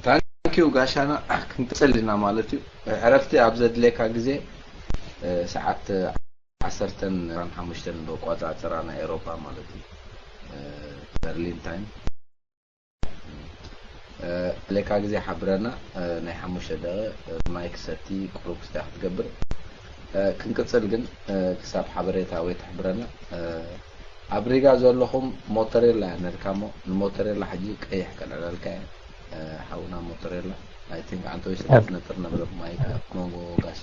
ታንኪዩ ጋሻና። ክንቅፅል ኢና ማለት እዩ። ዕረፍቲ ኣብ ዘድልየካ ግዜ ሰዓት ዓሰርተን ሓሙሽተን በቋፃፀራ ናይ ኤሮፓ ማለት እዩ፣ በርሊን ታይም። ለካ ግዜ ሓብረና ናይ ሓሙሽተ ደቂ ማይክ ሰቲ ቁሩብ ክስታይ ክትገብር ክንቅፅል ግን ክሳብ ሓበሬታ ወይ ትሕብረና። ኣብ ሪጋ ዘለኹም ሞተሬላ ነርካሞ ንሞተሬላ ሕጂ ቀይሕ ከልዕለልካ እየ። ሓውና ሞተሬላ ኣይ ቲንክ ኣንተ ወይ ስለ ትነጥር ነበረ ማይክ ኣብ መንጎ ጋሻ።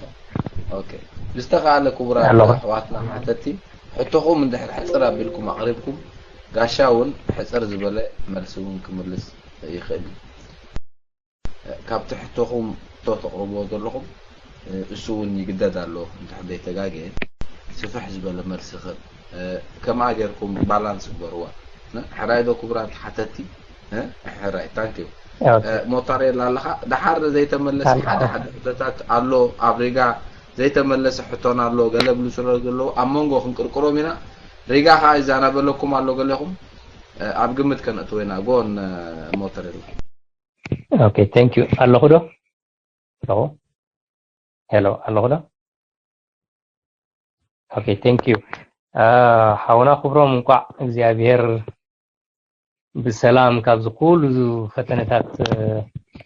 ኦኬ፣ ብዝተኻእለ ክቡራት ኣለኹ። ኣሕዋትና ሓተቲ ሕቶኹም እንድሕር ሕፅር ኣቢልኩም ኣቕሪብኩም ጋሻ እውን ሕፅር ዝበለ መልሲ እውን ክምልስ ይኽእል እዩ። ካብቲ ሕቶኹም ሕቶ ተቕርብዎ ዘለኹም እሱ እውን ይግደድ ኣሎ እንድሕር ዘይተጋገየ ስፍሕ ዝበለ መልሲ ክህብ። ከምኣ ጌርኩም ባላንስ ግበርዋ። ሕራይ ዶ ክቡራት ሓተቲ? ሕራይ ታንኪዩ። ሞታሬላ ኣለኻ። ደሓር ዘይተመለሰ ሓደ ሓደ ሕቶታት ኣሎ ኣብ ሪጋ ዘይተመለሰ ሕቶን ኣሎ ገለ ብሉ ስለ ዘለዉ ኣብ መንጎ ክንቅርቅሮም ኢና። ሪጋ ከዓ ይዛናበለኩም ኣሎ ገሌኹም ኣብ ግምት ከነእትዎ ኢና። ጎን ሞተሬላ። ኦኬ፣ thank you። ኣለኹ ዶ? ኣለኹ? ሄሎ፣ ኣለኹ ዶ? ኦኬ፣ thank you። ሓውና ክብሮም፣ እንኳዕ እግዚኣብሔር ብሰላም ካብዚ ኩሉ ፈተነታት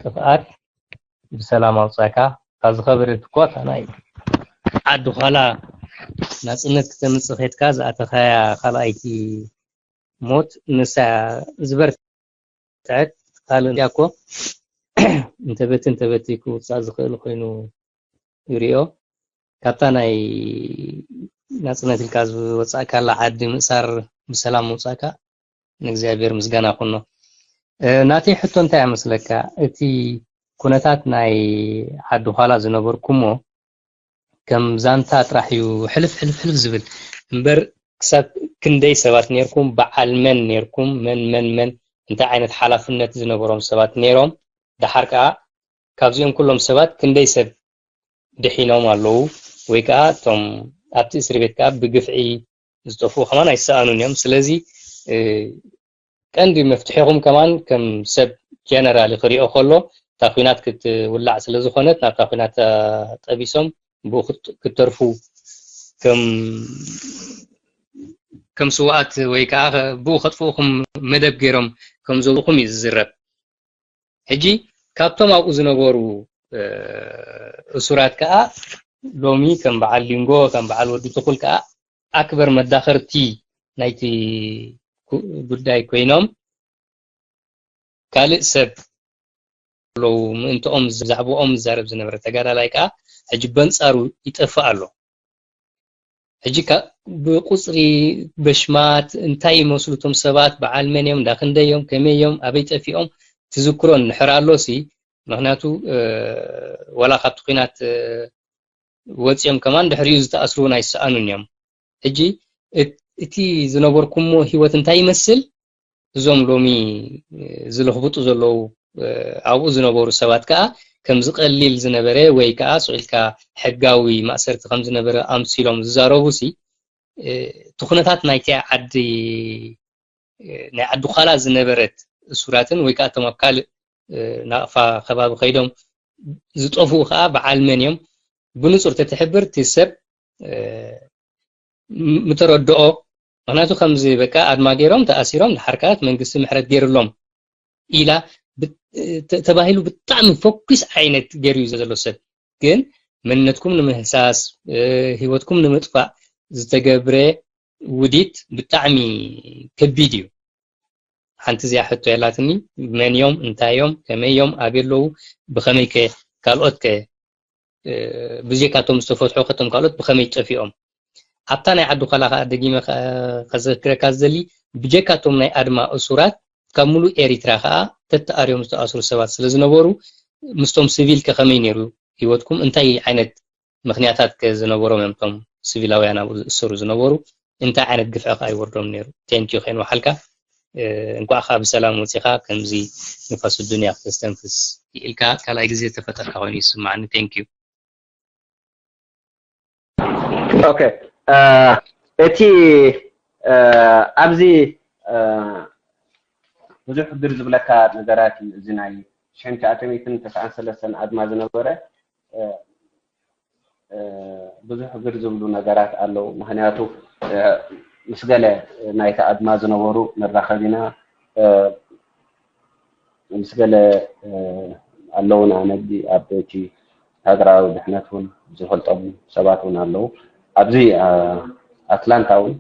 ጥፍኣት ብሰላም ኣውፃእካ። ካብዚ ከበደት እኮ እታ ናይ ዓዲ ኳላ ናፅነት ክተምፅእ ከድካ ዝኣተኻያ ካልኣይቲ ሞት ንሳ ዝበርትዐት ካልእ እያ እኮ እንተበቲ እንተበቲ ክውፃእ ዝኽእል ኮይኑ ይሪኦ። ካብታ ናይ ናጽነት ኢልካ ዝወጻእካላ ዓዲ ምእሳር ብሰላም ምውጻእካ ንእግዚኣብሔር ምስጋና ኩኖ። እ፣ ናተይ ሕቶ እንታይ ይመስለካ? እቲ ኩነታት ናይ ዓዲ ዃላ ዝነበርኩሞ ከም ዛንታ ጥራሕ እዩ ሕልፍ ሕልፍ ሕልፍ ዝብል እምበር፣ ክሳብ ክንደይ ሰባት ነርኩም፣ በዓል መን ነርኩም፣ መን መን መን እንታይ ዓይነት ሓላፍነት ዝነበሮም ሰባት ነይሮም፣ ደሓር ከኣ ካብዚኦም ኩሎም ሰባት ክንደይ ሰብ ድሒኖም ኣለዉ፣ ወይ ከኣ እቶም ኣብቲ እስሪ ቤት ከኣ ብግፍዒ ዝጠፍኡ ከማን ኣይሰኣኑን እዮም። ስለዚ፣ እ፣ ቀንዲ መፍትሒኹም ከማን ከም ሰብ ጀነራል ክሪኦ ከሎ፣ እታ ኲናት ክትውላዕ ስለ ዝኾነት፣ ናብታ ኲናት፣ እ፣ ጠቢሶም ብኡ ክት-፣ ክተርፉ ከም፣ ከም ስውኣት ወይ ከኣ ብኡ ከጥፍኡኹም መደብ ገይሮም ከም ዘብኹም እዩ ዝዝረብ። ሕጂ ካብቶም ኣብኡ ዝነበሩ፣ እ፣ እሱራት ከኣ ሎሚ ከም በዓል ሊንጎ፣ ከም በዓል ወዲ ትኹል ከኣ ኣክበር መዳኸርቲ ናይቲ ኩ-፣ ጉዳይ ኮይኖም፣ ካልእ ሰብ ኣለዉ፣ ምእንትኦም ብዛዕባኦም ዝዛረብ ዝነበረ ተጋዳላይ ከኣ ሕጂ በንጻሩ ይጠፍእ ኣሎ። ሕጂ ከ-፣ ብቁጽሪ፣ በሽማት፣ እንታይ ይመስሉ እቶም ሰባት፣ በዓል መን እዮም፣ እንዳ ክንደይ እዮም፣ ከመይ እዮም፣ ኣበይ ጠፊኦም፣ ትዝክሮ እንድሕር ኣሎሲ፣ ምኽንያቱ፣ እ፣ ዋላ ካብቲ ኲናት፣ እ፣ ወጺኦም ከማን ድሕሪኡ ዝተኣስሩ እውን ኣይሰኣኑን እዮም። ሕጂ እት-፣ እቲ ዝነበርኩሞ ህይወት እንታይ ይመስል? እዞም ሎሚ፣ እ፣ ዝልኽብጡ ዘለዉ፣ እ፣ ኣብኡ ዝነበሩ ሰባት ከኣ ከምዚ ቀሊል ዝነበረ ወይ ከኣ ስቕ ኢልካ ሕጋዊ ማእሰርቲ ከም ዝነበረ ኣምሲሎም ዝዛረቡሲ፣ እ፣ እቲ ኩነታት ናይቲ ዓዲ፣ እ፣ ናይ ዓዲ ዃላ ዝነበረት እሱራትን ወይ ከኣ እቶም ኣብ ካልእ፣ እ፣ ናቕፋ ከባቢ ከይዶም ዝጠፍኡ ከኣ በዓል መን እዮም? ብንጹር ተትሕብር እቲ ሰብ፣ እ፣ ም-፣ ምተረድኦ። ምኽንያቱ ከምዚ በቃ ኣድማ ገይሮም ተኣሲሮም፣ ድሓር ከኣ እቲ መንግስቲ ምሕረት ገይርሎም ኢላ ብ-፣ ተ-፣ ተባሂሉ ብጣዕሚ ፈኲስ ዓይነት ገይሩ እዩ ዘሎ ሰብ። ግን መንነትኩም ንምህሳስ፣ እ፣ ህይወትኩም ንምጥፋእ ዝተገብረ ውዲት ብጣዕሚ ከቢድ እዩ። ሓንቲ እዚኣ ሕቶ የላትኒ፣ መን እዮም፣ እንታይ እዮም፣ ከመይ እዮም፣ ኣበይ ኣለዉ፣ ብኸመይ ከ፣ ካልኦት ከ፣ እ፣ ብዘይካቶም ዝተፈትሑ ከቶም ካልኦት ብኸመይ ጠፊኦም? ኣብታ ናይ ዓዲ ዃላ ከኣ ደጊመ ከ-፣ ከዘክረካ ዝደሊ፣ ብጀካቶም ናይ ኣድማ እሱራት ካብ ሙሉእ ኤሪትራ ከኣ ተተኣርዮም ዝተኣስሩ ሰባት ስለ ዝነበሩ፣ ምስቶም ሲቪል ከ ከመይ ነይሩ ህይወትኩም? እንታይ ዓይነት ምኽንያታት ከ ዝነበሮም እዮም እቶም ሲቪላውያን ኣብኡ ዝእሰሩ ዝነበሩ? እንታይ ዓይነት ግፍዒ ከ ኣይወርዶም ነይሩ? ቴንኪዩ ከይንወሓልካ። እ፣ እንኳዕ ከኣ ብሰላም ወጺኻ፣ ከምዚ ንፋስ ዱንያ ክተስተንፍስ ክኢልካ፣ ካልኣይ ግዜ ዝተፈጠርካ ኮይኑ ይስማዓኒ። ቴንኪዩ። ኦኬ፣ እ፣ እቲ፣ እ፣ ኣብዚ፣ እ፣ ብዙሕ ግር ዝብለካ ነገራት እዩ። እዚ ናይ ሽሕን ትሽዓተ ሚእትን ተስዓን ሰለስተን ኣድማ ዝነበረ፣ እ፣ እ፣ ብዙሕ ግር ዝብሉ ነገራት ኣለዉ። ምኽንያቱ፣ እ፣ ምስ ገለ ናይቲ ኣድማ ዝነበሩ ንራኸብ ኢና። እ፣ ምስ ገለ፣ እ፣ ኣለዉና ነዚ ኣብ እቲ ሃገራዊ ድሕነት እውን ዝፈልጦም ሰባት እውን ኣለዉ። ኣብዚ፣ እ፣ ኣትላንታ እውን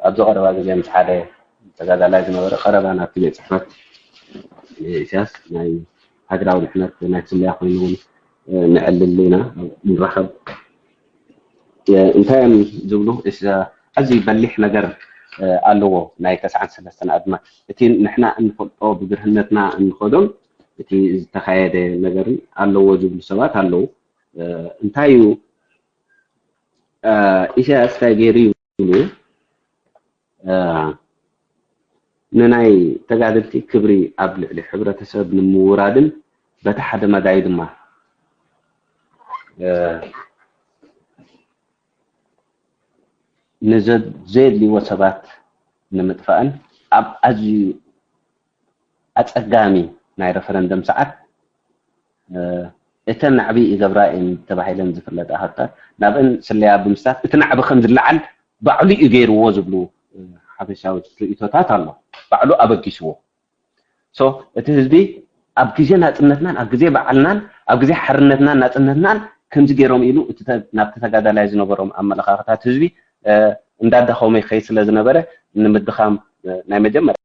ኣብዚ ቀረባ ግዜ ምስ ሓደ ተጋዳላይ ዝነበረ ቀረባ ናብቲ ቤት ጽሕፈት ኢሳያስ ናይ ሃገራዊ ድሕነት ናይ ስለያ ኮይኑ እውን፣ እ፣ ነዕልል ኢና፣ ንራኸብ። እ፣ እንታይ እዮም ዝብሉ? እስ-፣ ኣዝዩ በሊሕ ነገር፣ እ፣ ኣለዎ ናይ ተስዓን ሰለስተን ኣድማ። እቲ ንሕና እንፈልጦ ብግርህነትና እንኸዶን እቲ ዝተኻየደ ነገርን ኣለዎ ዝብሉ ሰባት ኣለዉ። እ፣ እንታይ እዩ፣ እ፣ ኢሳያስ እንታይ ገይሩ ይብሉ? እ፣ ንናይ ተጋደልቲ ክብሪ ኣብ ልዕሊ ሕብረተሰብ ንምውራድን በቲ ሓደ መዳይ ድማ፣ እ፣ ንዘ-፣ ዘየድልይዎ ሰባት ንምጥፋእን ኣብ ኣዝዩ ኣጸጋሚ ናይ ረፈረንደም ሰዓት፣ እ፣ እተን ናዕቢ ይገብራ እየን ተባሂለን ዝፍለጣ ሃብታት ናብአን ስለያ ብምስታት እቲ ናዕቢ ከም ዝለዓል ባዕሉ እዩ ገይርዎ ዝብሉ፣ እ፣ ሓፈሻዊ ርእይቶታት ኣሎ። ባዕሉ ኣበጊስዎ። ሶ፣ እቲ ህዝቢ ኣብ ግዜ ናጽነትናን ኣብ ግዜ በዓልናን ኣብ ግዜ ሓርነትናን ናጽነትናን ከምዚ ገይሮም ኢሉ እቲ ተ-፣ ናብቲ ተጋዳላይ ዝነበሮም ኣመለኻኽታት ህዝቢ፣ እ፣ እንዳዳኸመ ይኸይድ ስለ ዝነበረ ንምድኻም፣ እ፣ ናይ መጀመርያ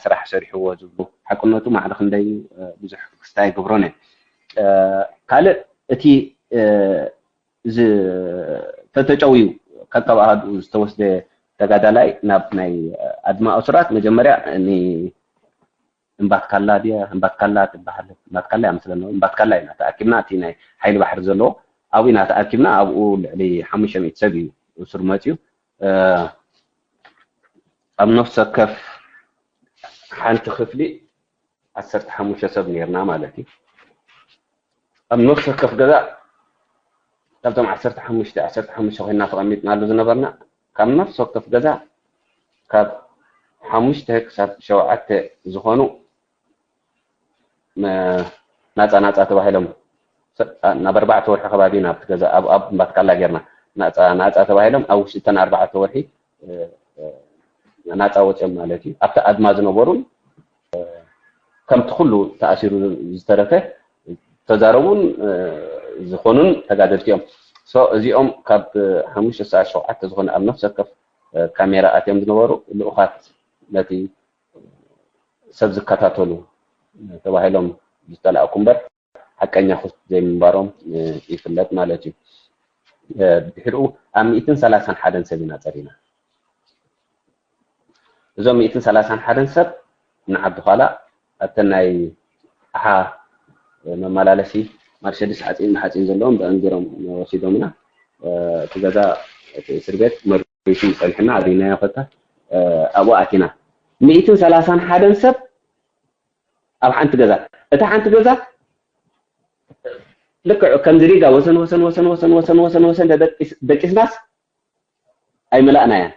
ስራሕ ሰሪሕዎ ዝብሉ ሓቅነቱ ማዕረ ክንደይ፣ እ፣ ብዙሕ ክስታይ ኣይገብሮን እየ። እ፣ ካልእ እቲ፣ እ፣ ዝ- ተተጨውዩ ከከብ ኣሃዱ ዝተወስደ ተጋዳላይ ናብ ናይ ኣድማ እሱራት መጀመርያ ን- እምባትካላ ድየ እምባትካላ ትበሃል እምባትካላ እያ መስለኒ እምባትካላ ኢና ተኣኪብና እቲ ናይ ሓይሊ ባሕሪ ዘለዎ ኣብኡ ኢና ተኣኪብና ኣብኡ ልዕሊ ሓሙሽተ ሚእቲ ሰብ እዩ እሱር መፅዩ ኣብ ነፍሲ ወከፍ ሓንቲ ክፍሊ ዓሰርተ ሓሙሽተ ሰብ ነርና ማለት እዩ ኣብ ነፍሲ ወከፍ ገዛ ካብቶም ዓሰርተ ሓሙሽተ ዓሰርተ ሓሙሽተ ኮይና ተቐሚጥናሉ ዝነበርና ካብ ነፍሲ ወከፍ ገዛ ካብ ሓሙሽተ ክሳብ ሸውዓተ ዝኾኑ ናፃ ናፃ ተባሂሎም ናብ ኣርባዕተ ወርሒ ከባቢ ናብቲ ገዛ ኣብ ኣብ እምባትካላ ጌርና ናፃ ናፃ ተባሂሎም ኣብ ውሽጢ እተን ኣርባዕተ ወርሒ ናፃ ወፅኦም ማለት እዩ ኣብቲ ኣድማ ዝነበሩን ከምቲ ኩሉ ተኣሲሩ ዝተረፈ ተዛረቡን ዝኾኑን ተጋደልቲ እዮም እዚኦም ካብ ሓሙሽተ ሰዓት ሸውዓተ ዝኾነ ኣብ ነፍሲ ወከፍ ካሜራ ኣትዮም ዝነበሩ ልኡኻት ነቲ ሰብ ዝከታተሉ ተባሂሎም ዝተላእኩ እምበር ሓቀኛ ክስ ዘይምንባሮም ይፍለጥ ማለት እዩ። ድሕሪኡ ኣብ ሚእትን ሰላሳን ሓደን ሰብ ኢና ፀሪና። እዞም ሚእትን ሰላሳን ሓደን ሰብ ንዓዲ ኋላ ኣብተን ናይ ኣሓ መመላለሲ ማርሸዲስ ሓፂን ብሓፂን ዘለዎም ብኣንጊሮም ወሲዶምና እቲ ገዛ እቲ እስር ቤት መሪሹ ፀኒሕና ኣበይናዮ ከታ ኣብኡ ኣቲና ሚእትን ሰላሳን ሓደን ሰብ ኣብ ሓንቲ ገዛ እታ ሓንቲ ገዛ ልክዕ ከምዚ ሪጋ ወሰን ወሰን ወሰን ወሰን ወሰን ወሰን ወሰን ደቂስናስ ኣይመላእናያን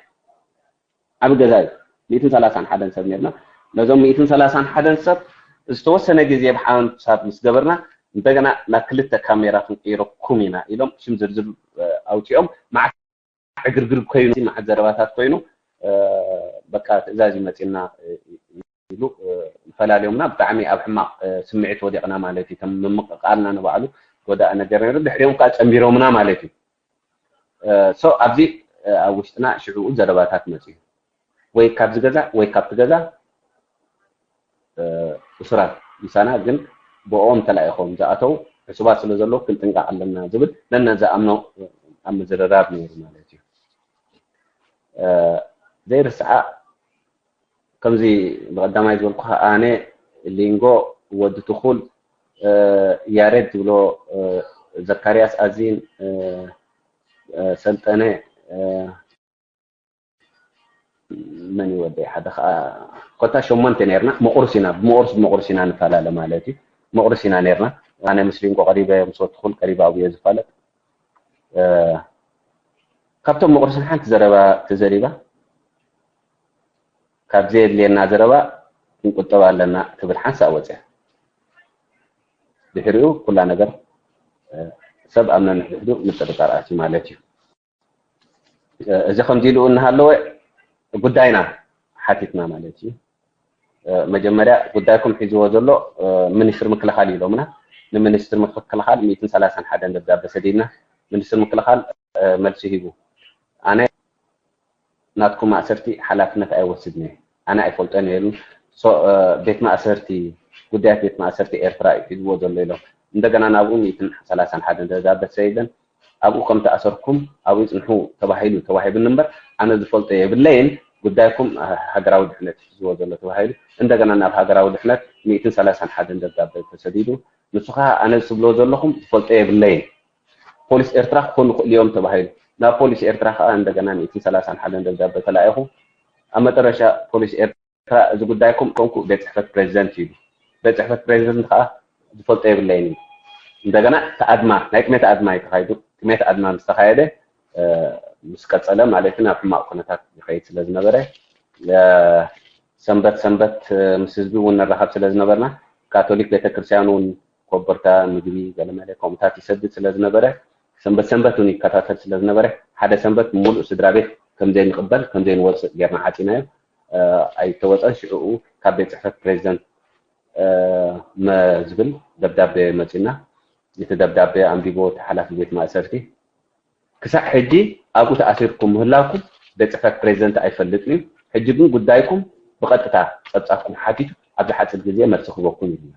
ዓብ ገዛ እዩ ሚእትን ሰላሳን ሓደን ሰብ ነርና ነዞም ሚእትን ሰላሳን ሓደን ሰብ ዝተወሰነ ግዜ ብሓንሳብ ምስ ገበርና እንደገና ናብ ክልተ ካሜራ ክንቅይረኩም ኢና ኢሎም ሽም ዝርዝር ኣውፂኦም መዓት ዕግርግር ኮይኑ መዓት ዘረባታት ኮይኑ በቃ ትእዛዝ ይመፅና ኢሉ ፈላልዮምና ብጣዕሚ ኣብ ሕማቕ ስምዒት ወዲቕና ማለት እዩ ከም ምምቕቓልና ንባዕሉ ጎዳእ ነገር ነይሩ ድሕሪኦም ከዓ ፀንቢሮምና ማለት እዩ so ኣብዚ ኣብ ውሽጥና ሽዕኡ ዘረባታት መፅዩ ወይ ካብዚ ገዛ ወይ ካብቲ ገዛ እሱራት ምሳና ግን ብኦም ተላኢኾም ዝኣተው ዕሱባት ስለ ዘለዉ ክንጥንቀቕ ኣለና ዝብል ነነ ዝኣምኖ ኣብ ምዝርራብ ነይሩ ማለት እዩ ዘይርስዓ ከምዚ ብቐዳማይ ዝበልኩኻ ኣነ ሊንጎ ወዲ ትኹል ያሬድ ዝብሎ ዘካርያስ ኣዚን ሰልጠነ መን ይወደይ ሓደ ከዓ ኮታ ሸሞንተ ነርና መቁርስ ኢና ብመቁርስ ብመቁርስ ኢና ንፈላለ ማለት እዩ መቁርስ ኢና ነርና ኣነ ምስ ሊንጎ ቀሪበ ምስ ወዲ ትኹል ቀሪበ ኣብየ ዝፋለጥ ካብቶም መቁርስን ሓንቲ ዘረባ ተዘሪባ ካብ ዘየድልየና ዘረባ ክንቁጠብ ኣለና ትብል ሓንሳእ ወፅያ ድሕሪኡ ኩላ ነገር ሰብ ኣብ ነንሕድሕዱ ምጥርጣር ኣትዩ ማለት እዩ እዚ ከምዚ ኢሉ እናሃለወ ጉዳይና ሓቲትና ማለት እዩ መጀመርያ ጉዳይኩም ሒዝዎ ዘሎ ሚኒስትር ምክልኻል ኢሎምና ንሚኒስትር ምክልኻል ሚእትን ሰላሳን ሓደን ደብዳበ ሰዲድና ሚኒስትር ምክልኻል መልሲ ሂቡ ኣነ ናትኩም ማእሰርቲ ሓላፍነት ኣይወስድን እየ ኣነ ኣይፈልጦን እየ ቤት ማእሰርቲ ጉዳያት ቤት ማእሰርቲ ኤርትራ እዩ ሒዝዎ ዘሎ ኢሎም እንደገና ናብኡ ሚእትን ሰላሳን ሓደን ደብዳበ ሰዲደን ኣብኡ ከም ተኣሰርኩም ኣብኡ ጽንሑ ተባሂሉ ተዋሂብኒ እምበር ኣነ ዝፈልጦ የብለይን ጉዳይኩም ሃገራዊ ድሕነት ሒዝዎ ዘሎ ተባሂሉ እንደገና ናብ ሃገራዊ ድሕነት ሚእትን ሰላሳን ሓደን ደብዳበ ተሰዲዱ ንሱ ከዓ ኣነ ዝብሎ ዘለኹም ዝፈልጦ የብለይን ፖሊስ ኤርትራ ክኾኑ ይኽእሉ እዮም ተባሂሉ ናብ ፖሊስ ኤርትራ ከዓ እንደገና ሚእትን ሰላሳን ሓደን ደብዳበ ተላኢኹ ኣብ መጠረሻ ፖሊስ ኤርትራ እዚ ጉዳይኩም ኮንኩ ቤት ፅሕፈት ፕሬዚደንት ኢሉ ቤት ፅሕፈት ፕሬዚደንት ከዓ ዝፈልጦ የብለይን እዩ እንደገና እቲ ኣድማ ናይ ጥሜት ኣድማ እዩ ተኻይዱ ጥሜት ኣድማ ምስ ተኻየደ ምስ ቀፀለ ማለት ናብ ሕማቕ ኩነታት ይኸይድ ስለ ዝነበረ ሰንበት ሰንበት ምስ ህዝቢ እውን ንራኸብ ስለ ዝነበርና ካቶሊክ ቤተክርስትያን እውን ኮቦርታ ምግቢ ገለመለ ከምኡታት ይሰድድ ስለ ዝነበረ ሰንበት ሰንበት እውን ይከታተል ስለ ዝነበረ ሓደ ሰንበት ሙሉእ ስድራ ቤት ከም ዘይንቕበል ከም ዘይንወፅእ ጌርና ዓፂናዮ ኣይተወፀን ሽዕኡ ካብ ቤት ፅሕፈት ፕሬዚደንት መ ዝብል ደብዳቤ መፂና እቲ ደብዳቤ ኣንቢቦ እቲ ሓላፊ ቤት ማእሰርቲ ክሳዕ ሕጂ ኣብኡ ተኣሲርኩም ምህላውኩም ቤት ፅሕፈት ፕሬዚደንት ኣይፈልጥን እዩ ሕጂ ግን ጉዳይኩም ብቐጥታ ፀብፃብኩም ሓቲቱ ኣብዚ ሓፂር ግዜ መልሲ ክህበኩም ይልና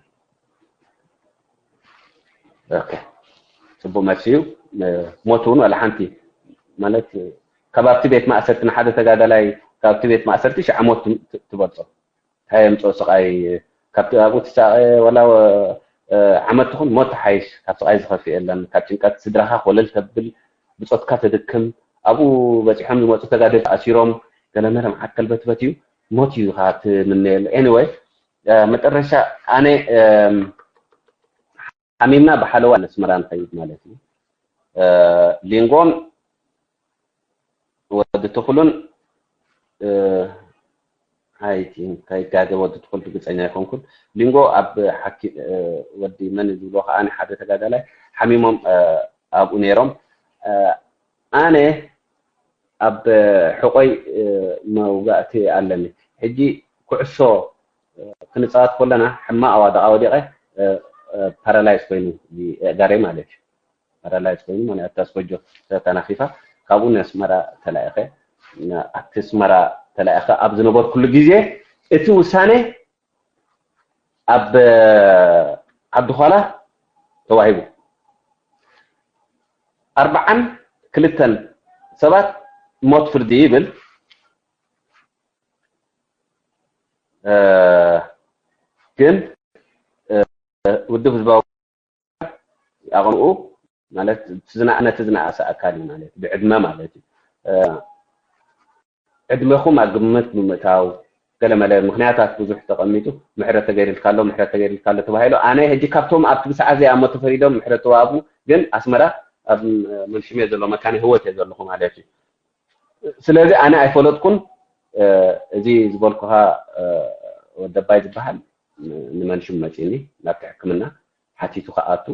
ፅቡቅ መልሲ እዩ ሞት እውን ዋላ ሓንቲ ማለት ካብ ኣብቲ ቤት ማእሰርቲ ንሓደ ተጋዳላይ ካብቲ ቤት ማእሰርቲ ሽዓ ሞት ትበልጾ። እንታይ የምፅኦ ስቃይ? ካብቲ ኣብኡ ትሳቀ ዋላ ዓመት ትኹን ሞት ትሓይሽ። ካብ ስቃይ ዝኸፍእ የለን። ካብ ጭንቀት ስድራኻ ኮለል ተብል፣ ብፆትካ ትድክም። ኣብኡ በፂሖም ዝመፁ ተጋደልቲ ኣሲሮም ገለመለ መዓት ከልበትበት እዩ። ሞት እዩ ካ ትምነየሉ። Anyway መጨረሻ ኣነ ሓሚምና ብሓለዋ ኣስመራ ንኸይድ ማለት እዩ። ሊንጎን ወዲ ትኹሉን I think ከይጋገ ወዲ ትኹል ርግፀኛ ኣይኮንኩን። ሊንጎ ኣብ ሓኪ ወዲ መን ዝብሎ ከዓ ሓደ ተጋዳላይ ሓሚሞም ኣብኡ ነይሮም። ኣነ ኣብ ሕቆይ መውጋእቲ ኣለኒ። ሕጂ ኩዕሶ ክንፃወት ከለና ሕማቅ ኣዋድቃ ወዲቀ ፓራላይዝ ኮይኑ ኣእጋረይ ማለት እዩ። ፓራላይዝ ኮይኑ ማለት ኣብታ ስኮጆ ተናኺፋ ካብኡ ንኣስመራ ተላኢኸ ኣብቲ ኣስመራ ተላኢኸ ኣብ ዝነበርኩሉ ግዜ እቲ ውሳነ ኣብ ዓዲ ኳላ ተዋሂቡ። ኣርባዓን ክልተን ሰባት ሞት ፍርዲ ይብል። ግን ውድብ ህዝባዊ ኣቕንኡ ማለት ነቲ ዝነኣሰ ኣካል እዩ ማለት ብዕድመ ማለት እዩ። ዕድመኹም ኣብ ግምት ብምእታው ገለመለ ምክንያታት ብዙሕ ተቐሚጡ ምሕረት ተገይርልካ ኣሎ፣ ምሕረት ተገይርልካ ኣሎ ተባሂሉ። ኣነ ሕጂ ካብቶም ኣብቲ ብሰዓት እዚኣ እሞ ተፈሪዶም ምሕረት ተዋህቡ፣ ግን ኣስመራ ኣብ መንሽም እየ ዘሎ፣ መካነ ህይወት እየ ዘለኹ ማለት እዩ። ስለዚ ኣነ ኣይፈለጥኩን። እዚ ዝበልኩኻ ወደባይ ዝበሃል ንመንሽም መፂኒ ናብቲ ሕክምና ሓቲቱ ክኣቱ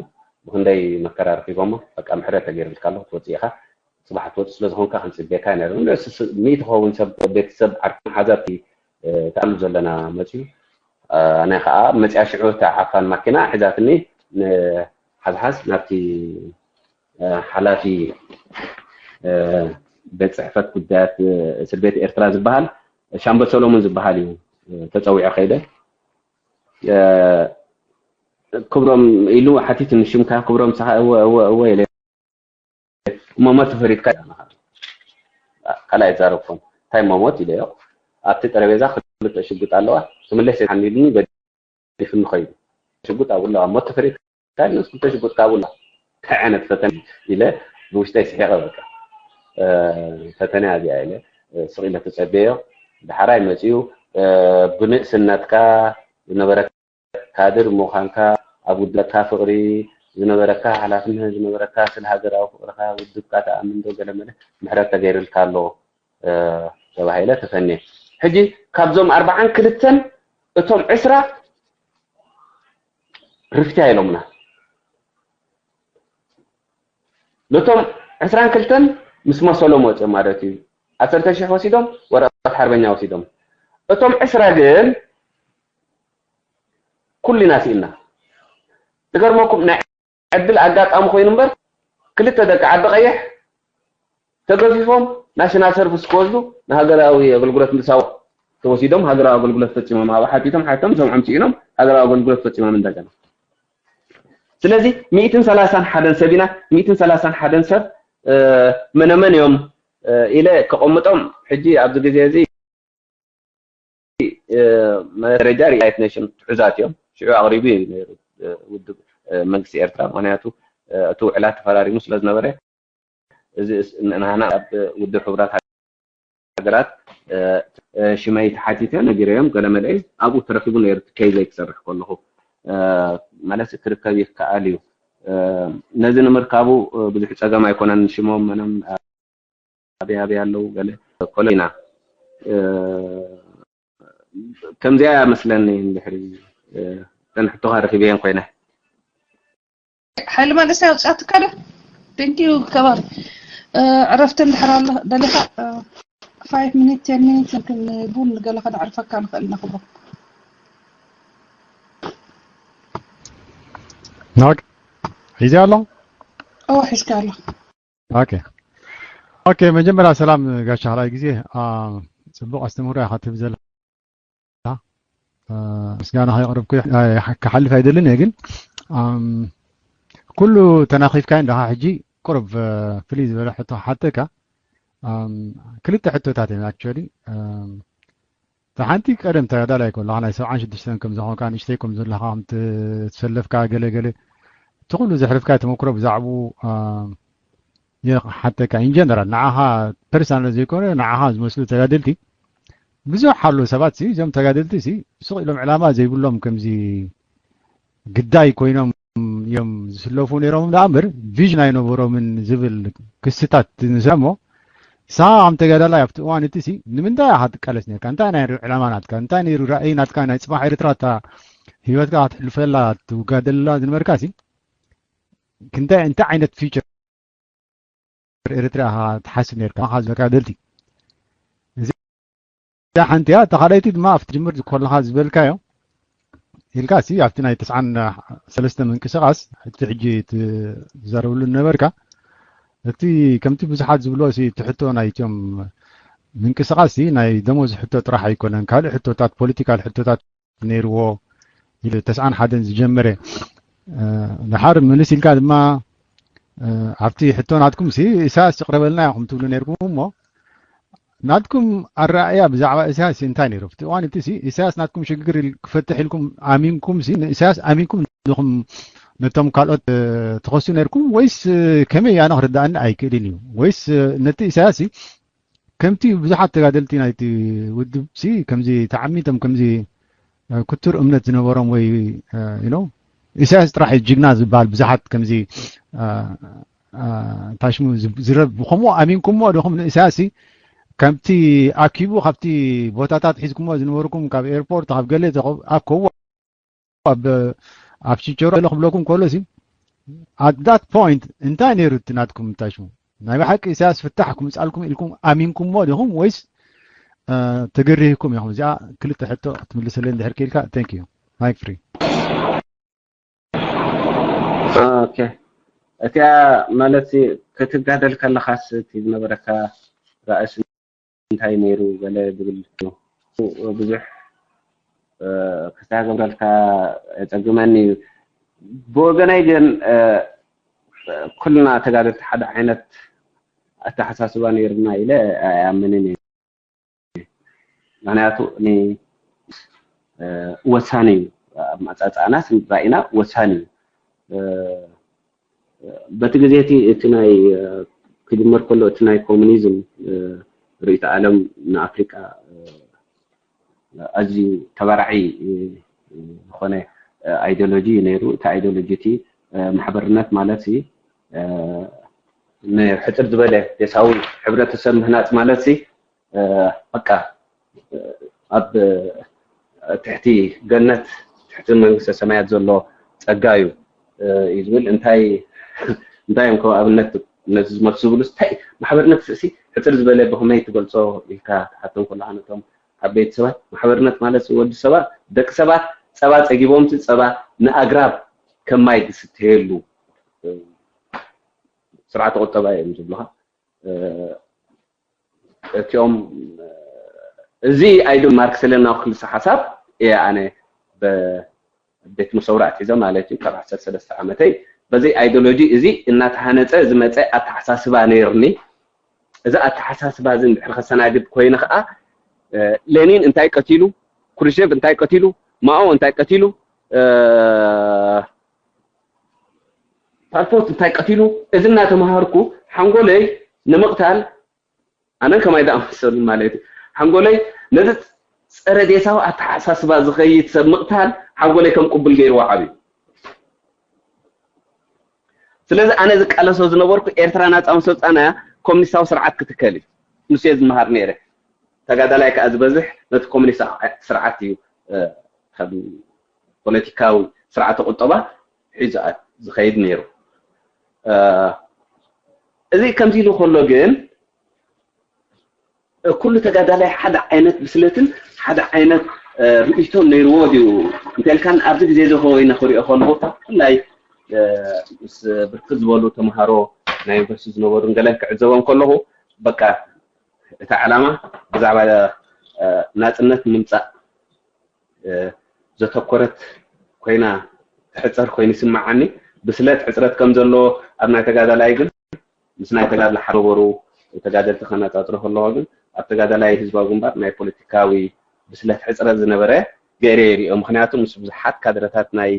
ብክንደይ መከራ ረኺቦሞ በቃ ምሕረት ተገይርልካ ኣሎ ክትወፅእ ኢኻ። ፅባሕ ትወፅእ ስለዝኾንካ ክንፅበየካ ኢና። ንእስ ሚእቲ ክኸውን ሰብ ቤተሰብ ዓርኪ ሓዛብቲ ተኣሉ ዘለና መፅዩ። ኣነ ከዓ መፅያ ሽዑ እታ ዓፋን ማኪና ሒዛትኒ ንሓዝሓዝ ናብቲ ሓላፊ ቤት ፅሕፈት ጉዳያት እስር ቤት ኤርትራ ዝበሃል ሻምበል ሰሎሞን ዝበሃል እዩ ተፀዊዖ ከይደ። ክብሮም ኢሉ ሓቲትኒ ሽምካ ክብሮም ሰኻ እወ እወ እወ ኢለ እሞ ሞት ተፈሪድካ ካልኣይ ዛረብኩም እንታይ እሞ ሞት ኢለዮ ኣብቲ ጠረቤዛ ክልተ ሽጉጥ ኣለዋ ክምለስ ሓኒሉኒ ገዲፍኒ ኸይዱ ሽጉጥ ኣብኡ ኣለዋ ሞት ተፈሪድካ ኢልንስ ክልተ ሽጉጥ ካብኡ ኣለዋ እንታይ ዓይነት ፈተነ ኢለ ብውሽጠይ ስሒቐ በቃ ፈተነ እዚኣ ኢለ ስቕ ኢለ ተፀበዮ። ዳሕራይ መፂኡ ብንእስነትካ ዝነበረካ ካድር ምዃንካ ኣብ ውድብካ ፍቕሪ ዝነበረካ ሓላፍነት ዝነበረካ ስለ ሃገራዊ ፍቕርካ ውድብካ ትኣምን ዶ ገለመለ ምሕረት ተገይርልካ ኣሎ ተባሂለ ተፈንየ። ሕጂ ካብዞም ኣርባዓን ክልተን እቶም ዕስራ ርፍትያ ኢሎምና። ነቶም ዕስራን ክልተን ምስ መሰሎም ወፂኦም ማለት እዩ። ዓሰርተ ሽሕ ወሲዶም ወረቐት ሓርበኛ ወሲዶም። እቶም ዕስራ ግን ኩልና ስኢና። ዝገርመኩም ናይ ዕድል ኣጋጣሚ ኮይኑ እምበር ክልተ ደቂ ዓዲ ቀይሕ ተገፊፎም ናሽናል ሰርቪስ ክወስዱ ንሃገራዊ ኣገልግሎት ምሳው ተወሲዶም ሃገራዊ ኣገልግሎት ፈፂሞም ኣብ ሓቲቶም ሓቶም ሰምዖም ስኢኖም ሃገራዊ ኣገልግሎት ፈፂሞም እንደገና ስለዚ ሚእትን ሰላሳን ሓደን ሰብ ኢና። ሚእትን ሰላሳን ሓደን ሰብ መነመን እዮም ኢለ ከቐምጦም ሕጂ ኣብዚ ግዜ እዚ ደረጃ ዩናይትድ ኔሽን ትሑዛት እዮም። ሽዑ ኣቕሪቡ እዩ ነይሩ ውድብ መንግስቲ ኤርትራ ምክንያቱ እቲ ውዕላት ተፈራሪሙ ስለዝነበረ እዚ ንሕና ኣብ ውድብ ሕቡራት ሃገራት ሽመይ ተሓቲተ ነጊረዮም ገለ መለ ኣብኡ ተረኪቡ ነይሩ እቲ ኬዘይ ክሰርሕ ከለኹ ማለት ክርከብ ይከኣል እዩ ነዚ ንምርካቡ ብዙሕ ፀገም ኣይኮነን ሽሞም መነም ኣበይ ኣበይ ኣለዉ ገለ ኮሎ ኢና ከምዚኣ መስለኒ እንድሕሪ ተንሕቶኻ ረኪበየን ኮይነ ሓይሊ መንእሰይ ኣውፅኣትካ ዶ ቴንኪዩ ከባሪ ዕረፍቲ እንድሕር ኣሎ ደሊኻ ፋይቭ ሚኒት ቴን ሚኒት ን ቡን ገለ ከነዕርፈካ ንኽእል ኢና ክብሮ ሒዘ ኣሎ ኦ ሒዝካ ኣሎ ኦኬ ኦኬ መጀመርያ ሰላም ጋሻ ካልኣይ ግዜ ፅቡቅ ኣስተምህሮ ኢኻ ትህብ ዘላ ምስጋና ከየቕረብኩ ክሓልፍ ኣይደልን እየ ግን ኩሉ ተናኺፍካዮ እንዲኻ ሕጂ ቁሩብ ፍልይ ዝበለ ሕቶ ክሓተካ። ክልተ ሕቶታት እየን actually። እታ ሓንቲ ቀደም ተጋዳላይ ከለኻ ናይ ሰብዓን ሽዱሽተን ከም ዝኾንካ፣ ንእሽተይ ከም ዘለኻ፣ ከም ትሰለፍካ፣ ገለ ገለ እቲ ኩሉ ዘሕለፍካዮ ተመክሮ ብዛዕባኡ እየ ክሓተካ። ኢንጀነራል ንዓኻ ፐርሰናል ዘይኮነ ንዓኻ ዝመስሉ ተጋደልቲ ብዙሕ ኣሎ። ሰባት ሲ እዞም ተጋደልቲ ሲ ስቕ ኢሎም ዕላማ ዘይብሎም ከምዚ ግዳይ ኮይኖም እዮም ዝስለፉ ነይሮም ደኣ እምበር ቪዥን ኣይነበሮምን ዝብል ክስታት ንሰሞ። ንስኻ ከም ተጋዳላይ ኣብቲ እዋን እቲ ሲ ንምንታይ ኢኻ ትቃለስ ነርካ? እንታይ ናይ ዕላማ ናትካ? እንታይ ነይሩ ራእይ ናትካ? ናይ ፅባሕ ኤርትራ እታ ህይወትካ ክትሕልፈላ ትጋደለላ ዝነበርካ ሲ ክንታይ እንታይ ዓይነት ፊውቸር ኤርትራ ኢኻ ትሓስብ ነርካ? ኢኻ ዝበልካ ደልቲ እዚኣ ሓንቲ እያ። እታ ካልኣይቲ ድማ ኣብቲ ጅምር ከለኻ ዝበልካዮ ኢልካ ሲ ኣብቲ ናይ ተስዓን ሰለስተ ምንቅስቃስ እቲ ሕጂ ትዛረብሉ ነበርካ እቲ ከምቲ ብዙሓት ዝብልዎ ሲ እቲ ሕቶ ናይቶም ምንቅስቃስ ሲ ናይ ደሞዝ ሕቶ ጥራሕ ኣይኮነን፣ ካልእ ሕቶታት ፖለቲካል ሕቶታት ነይርዎ ኢሉ ተስዓን ሓደን ዝጀመረ ድሓር ምልስ ኢልካ ድማ ኣብቲ ሕቶ ናትኩም ሲ ኢሳያስ ይቕረበልና ኢኹም ትብሉ ነይርኩም እሞ ናትኩም ኣረኣእያ ብዛዕባ ኢሳያስ እንታይ ነይሩ? ኣብቲ እዋን እቲ ሲ ኢሳያስ ናትኩም ሽግግር ክፈትሕ ኢልኩም ኣሚንኩም ሲ ንኢሳያስ ኣሚንኩም ዲኹም ነቶም ካልኦት ትኸሱ ነይርኩም ወይስ ከመይ ኣነ ክርዳእኒ ኣይክእልን እዩ ወይስ ነቲ ኢሳያስ ሲ ከምቲ ብዙሓት ተጋደልቲ ናይቲ ውድብ ሲ ከምዚ ተዓሚቶም ከምዚ ክቱር እምነት ዝነበሮም ወይ you know ኢሳያስ ጥራሕ እዩ ጅግና ዝበሃል ብዙሓት ከምዚ ታሽሙ ዝረብ ብከምኡ ኣሚንኩሞ ዲኹም ንኢሳያስ ሲ ከምቲ ኣኪቡ ካብቲ ቦታታት ሒዝኩሞ ዝነበርኩም ካብ ኤርፖርት ካብ ገለ ኣብ ከዎ ኣብ ኣብ ሽንቸሮ ክብለኩም ከሎ ሲ at that point እንታይ ነይሩ እቲ ናትኩም እንታይ ሽሙ ናይ ብሓቂ ኢሳያስ ፍታሕ ክምጻልኩም ኢልኩም ኣሚንኩሞ ዲኹም ወይስ ተገሪህኩም ኢኹም? እዚኣ ክልተ ሕቶ ክትምልሰለይ እንድሕር ክኢልካ። Thank you. Mic free. ኦኬ እቲኣ ማለት ክትጋደል ከለኻስ እቲ ዝነበረካ ራእሲ እንታይ ነይሩ ገለ ዝብል ብዙሕ ክስተጋብረልካ የፀግመኒ እዩ። ብወገነይ ግን ኩልና ተጋደልቲ ሓደ ዓይነት ኣተሓሳስባ ነይርና ኢለ ኣይኣምንን እየ። ምክንያቱ ወሳኒ እዩ። ኣብ መፃፃእና ስንራኢና ወሳኒ እዩ። በቲ ግዜ እቲ እቲ ናይ ክጅመር ከሎ እቲ ናይ ኮሙኒዝም ርእይቶ ዓለም ንኣፍሪቃ ኣዝዩ ተባራዒ ዝኾነ ኣይዲዮሎጂ እዩ ነይሩ። እቲ ኣይዲዮሎጂ እቲ ማሕበርነት ማለት ንሕፅር ዝበለ ዴሳዊ ሕብረተሰብ ምህናፅ ማለት በቃ ኣብ ትሕቲ ገነት ትሕቲ መንግስተ ሰማያት ዘሎ ፀጋ እዩ እዩ ዝብል እንታይ እንታይ እዮም ከም ኣብነት ነዚ ዝመልሱ ዝብሉ እንታይ ማሕበርነት ስእሲ ሕፅር ዝበለ ብከመይ ትገልፆ ኢልካ ትሓቶም ከለካ ነቶም ዓበይቲ ሰባት ማሕበርነት ማለት ወዲ ሰባት ደቂ ሰባት ፀባ ፀጊቦምቲ ፀባ ንኣግራብ ከማይ ዝስተየሉ ስርዓተ ቁጠባ እዮም ዝብሉካ እቲኦም እዚ ኣይዶ ማርክስ ለናዊ ክልሰ ሓሳብ እየ ኣነ ቤት መሰውራ ኣትሒዘ ማለት እዩ ካብ ዓሰርተ ሰለስተ ዓመተይ በዚ ኣይዲዮሎጂ እዚ እናተሃነፀ ዝመፀ ኣተሓሳስባ ነይርኒ እዚ ኣተሓሳስባ እዚ እንድሕር ከሰናግድ ኮይነ ከዓ ሌኒን እንታይ ቀቲሉ ክሩሼቭ እንታይ ቀቲሉ ማኦ እንታይ ቀቲሉ ፓልፖት እንታይ ቀቲሉ እዚ እናተምሃርኩ ሓንጎለይ ንምቕታል ኣነን ከማይ ዝኣመሰሉ ማለት እዩ ሓንጎለይ ነዚ ፀረ ዴሳዊ ኣተሓሳስባ ዝኸይድ ሰብ ምቕታል ሓንጎለይ ከም ቅቡል ገይርዎ ዓብዩ ስለዚ ኣነ ዝቃለሶ ዝነበርኩ ኤርትራ ናፃ ምስ ወፃና ኮሚኒስታዊ ስርዓት ክትከል እዩ ንሱ እየ ዝመሃር ነይረ ተጋዳላይ ከዓ ዝበዝሕ ነቲ ኮሚኒስታዊ ስርዓት እዩ ከም ፖለቲካዊ ስርዓተ ቁጠባ ሒዙ ዝኸይድ ነይሩ እዚ ከምዚ ኢሉ ከሎ ግን ኩሉ ተጋዳላይ ሓደ ዓይነት ብስለትን ሓደ ዓይነት ርእይቶን ነይርዎ ድዩ እንተልካን ኣብዚ ግዜ እዚ ኮይነ ክሪኦ ከለኹ ብፍላይ ምስ ብርክት ዝበሉ ተምሃሮ ናይ ዩኒቨርሲቲ ዝነበሩን ገለን ክዕዘቦም ከለኹ በቃ እቲ ዓላማ ብዛዕባ ናፅነት ምምፃእ ዘተኮረት ኮይና ትሕፀር ኮይኑ ይስምዓኒ ብስለት ሕፅረት ከም ዘሎ ኣብ ናይ ተጋዳላይ ግን ምስ ናይ ተጋድሎ ሓ ነበሩ ተጋደልቲ ከነፃፅሮ ከለኹ ግን ኣብ ተጋዳላይ ህዝባዊ ግንባር ናይ ፖለቲካዊ ብስለት ሕፅረት ዝነበረ ገይረ ይሪኦ። ምክንያቱ ምስ ብዙሓት ካድረታት ናይ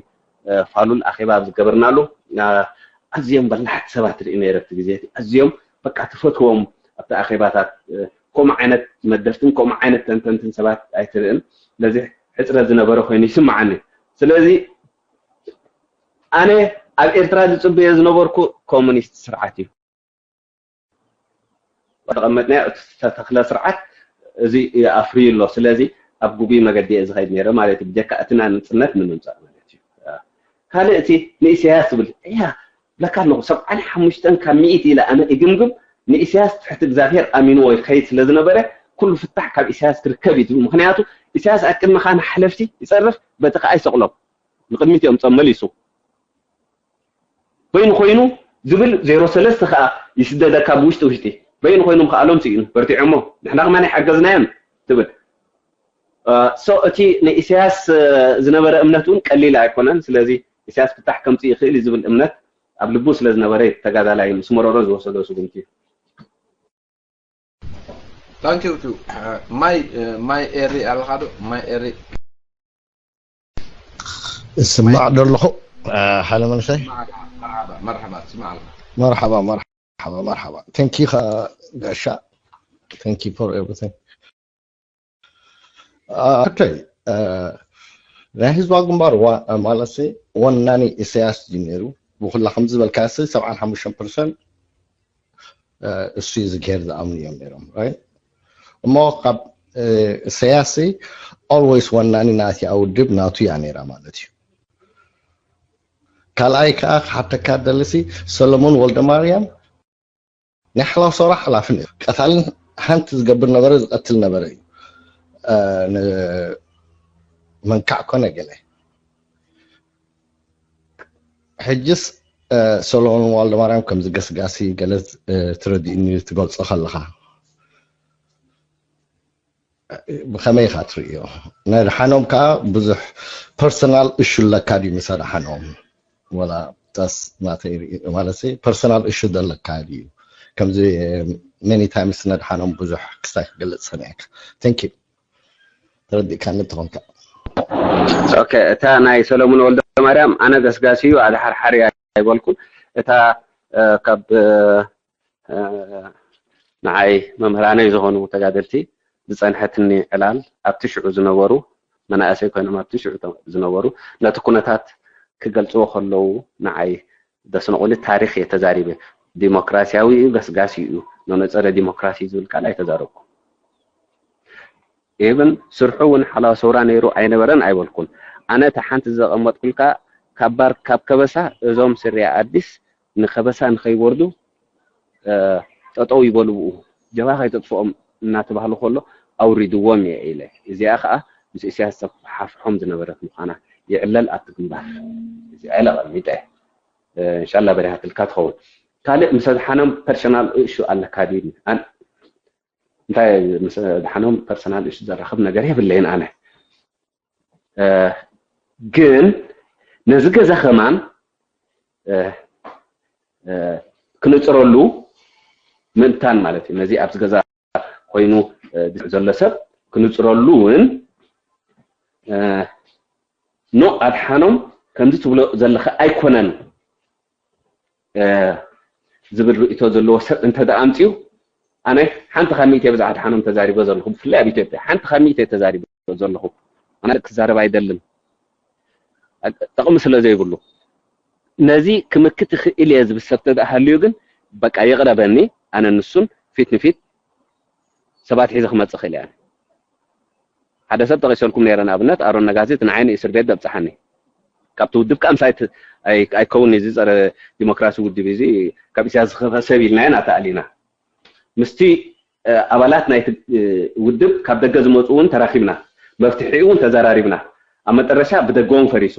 ፋሉል ኣኼባ ኣብ ዝገበርናሉ ኣዝዮም በላሕቲ ሰባት ርኢ ነይረ። ኣብቲ ግዜ ኣዝዮም በቃ ትፈትዎም ኣብቲ ኣኼባታት ከምኡ ዓይነት መደፍትን ከምኡ ዓይነት ተንተንትን ሰባት ኣይትርእን። ስለዚ ሕፅረት ዝነበረ ኮይኑ ይስምዓኒ። ስለዚ ኣነ ኣብ ኤርትራ ዝፅበዮ ዝነበርኩ ኮሙኒስት ስርዓት እዩ። ተቐመጥናዮ እቲ ዝተተኽለ ስርዓት እዚ ኣፍርዩ ኣሎ። ስለዚ ኣብ ጉቡይ መገዲ እየ ዝኸይድ ነይረ ማለት እዩ። ብጀካ እቲ ናንፅነት ንምምፃእ ማለት እዩ። ካልእ እቲ ንኢሳያስ ዝብል እያ ብለካ ኣለኹ። ሰብዓን ሓሙሽተን ካብ ሚእቲ ኢለ ኣነ እግምግም ንኢሳያስ ትሕቲ እግዚኣብሔር ኣሚንዎ ይኸይድ ስለ ዝነበረ ኩሉ ፍታሕ ካብ ኢሳያስ ክርከብ እዩ ዝብል። ምክንያቱ ኢሳያስ ኣብ ቅድሚ ካን ሓለፍቲ ይፀርፍ በቲ ከዓ ይሰቕሎም ንቅድሚት እዮም ፀመሊሱ በይኑ ኮይኑ ዝብል ዜሮ ሰለስተ ከዓ ይስደደካ ብውሽጢ ውሽጢ በይኑ ኮይኑ ምክኣሎም ስኢኑ በርቲዖሞ ንሕና ከማን ሓገዝናዮም ትብል። ሶ እቲ ንኢሳያስ ዝነበረ እምነት እውን ቀሊል ኣይኮነን። ስለዚ ኢሳያስ ፍታሕ ከምፅእ ይኽእል እዩ ዝብል እምነት ኣብ ልቡ ስለ ዝነበረ ተጋዳላይ ምስ መረሮ ዝወሰዶ ስጉምቲ እዩ። ታንኪዩ ቱ ማይ ማይ ኤሪ ኣለካ ዶ ማይ ኤሪ እስማዕ ዶ ኣለኹ ሓለ መንሰይ መርሓባ መርሓባ ትስማዕ ኣለካ መርሓባ መርሓባ መርሓባ thank you ጋሻ thank you for everything okay ናይ ህዝባዊ ግንባር ማለት ወናኒ ኢሳያስ እዩ ነይሩ ብኩላ ከምዚ ዝበልካ ሰብዓን ሓሙሽተን ፐርሰንት እሱ እዩ ዝገር ዝኣምኑ እዮም ነይሮም እሞ ካብ ኢሳያስ always ወናኒ ናትያ ውድብ ናቱ እያ ነይራ ማለት እዩ ካልኣይ ከዓ ክሓተካ ደልሲ ሰሎሞን ወልደማርያም ናይ ሓላው ሰውራ ሓላፊ ነይሩ ቀታልን ሓንቲ ዝገብር ነበረ ዝቀትል ነበረ እዩ መንካዕ ኮነ ገለ ሕጅስ ሰሎሞን ዋልደማርያም ከምዚ ገስጋሲ ገለ ትረድእኒ ትገልፆ ከለካ ብከመይ ኢካ ትርእዮ ነድሓኖም ከዓ ብዙሕ personal issue ኣለካ ድዩ ምስ ኣድሓኖም ወላ ጣስ ናተይ ርኢ ማለት personal issue ዘለካ ድዩ ከምዚ many times ነድሓኖም ብዙሕ ክስታይ ክገልፅ ሰሚዐካ thank you ተረዲእካኒ እንተኾንካ okay እታ ናይ ሰለሙን ወልደ ማርያም ኣነ ገስጋሲ እዩ ኣድሓርሓሪ ኣይበልኩን እታ ካብ ንዓይ መምህራነይ ዝኾኑ ተጋደልቲ ዝፀንሐትኒ ዕላል ኣብቲ ሽዑ ዝነበሩ መናእሰይ ኮይኖም ኣብቲ ሽዑ ዝነበሩ ነቲ ኩነታት ክገልፅዎ ከለዉ ንዓይ ዘስንቑኒ ታሪኽ እየ ተዛሪበ ዲሞክራሲያዊ እዩ ገስጋሲ እዩ ኖነ ፀረ ዲሞክራሲ ዝብል ቃል ኣይተዛረብኩ even ስርሑ እውን ሓላው ሰውራ ነይሩ ኣይነበረን ኣይበልኩን ኣነ እታ ሓንቲ ዘቐመጥኩልካ ካብ ባር ካብ ከበሳ እዞም ስርያ ኣዲስ ንከበሳ ንኸይወርዱ ጠጠው ይበሉ ብኡ ጀብሃ ከይተጥፍኦም እናተባህሉ ከሎ ኣውሪድዎም እየ ኢለ እዚኣ ከዓ ምስ እስያስ ተፋሓፍሖም ዝነበረት ምዃና ይዕለል ኣብቲ ግንባር እዚኣ ኢለ ቀሚጠ እንሻላ በሪሃትልካ ትኸውን ካልእ ምስ ኣድሓኖም personal issue ኣለካ ድዩ እንታይ ምስ ኣድሓኖም personal issue ዘራኽብ ነገር የብለይን ኣነ ግን ነዚ ገዛ ከማን ክንፅረሉ ምእንታን ማለት እዩ ነዚ ኣብዚ ገዛ ኮይኑ ዘሎ ሰብ ክንፅረሉ እውን ኖ ኣድሓኖም ከምዚ ትብሎ ዘለካ ኣይኮነን ዝብል ርእቶ ዘለዎ ሰብ እንተ ኣምፅኡ ኣነ ሓንቲ ካብ ሚእቲ ብዛዕባ ኣድሓኖም ተዛሪበ ዘለኹ ብፍላይ ኣብ ኢትዮጵያ ሓንቲ ካብ ሚእቲ ተዛሪበ ዘለኹ ኣነ ክዛረብ ኣይደልን ጠቕሚ ስለ ዘይብሉ ነዚ ክምክት ይኽእል እየ ዝብል ሰብ ተደኣ ሃልዩ ግን በቃ ይቕረበኒ ኣነ ንሱን ፊት ንፊት ሰባት ሒዘ ክመፅእ ክእል እየ ሓደ ሰብ ጠቂሰልኩም ነይረ ንኣብነት ኣሮን ነጋሲ እቲ ንዓይ ንእስር ቤት ዘብፅሓኒ ካብቲ ውድብ ከዓ ምሳይ ኣይከውን እዚ ፀረ ዲሞክራሲ ውድብ እዚ ካብ ኢሳያስ ዝኸፍአ ሰብ ኢልናዮ ናተኣሊና ምስቲ ኣባላት ናይቲ ውድብ ካብ ደገ ዝመፁ እውን ተራኪብና መፍትሒኡ እውን ተዘራሪብና ኣብ መጠረሻ ብደገ እውን ፈሪሱ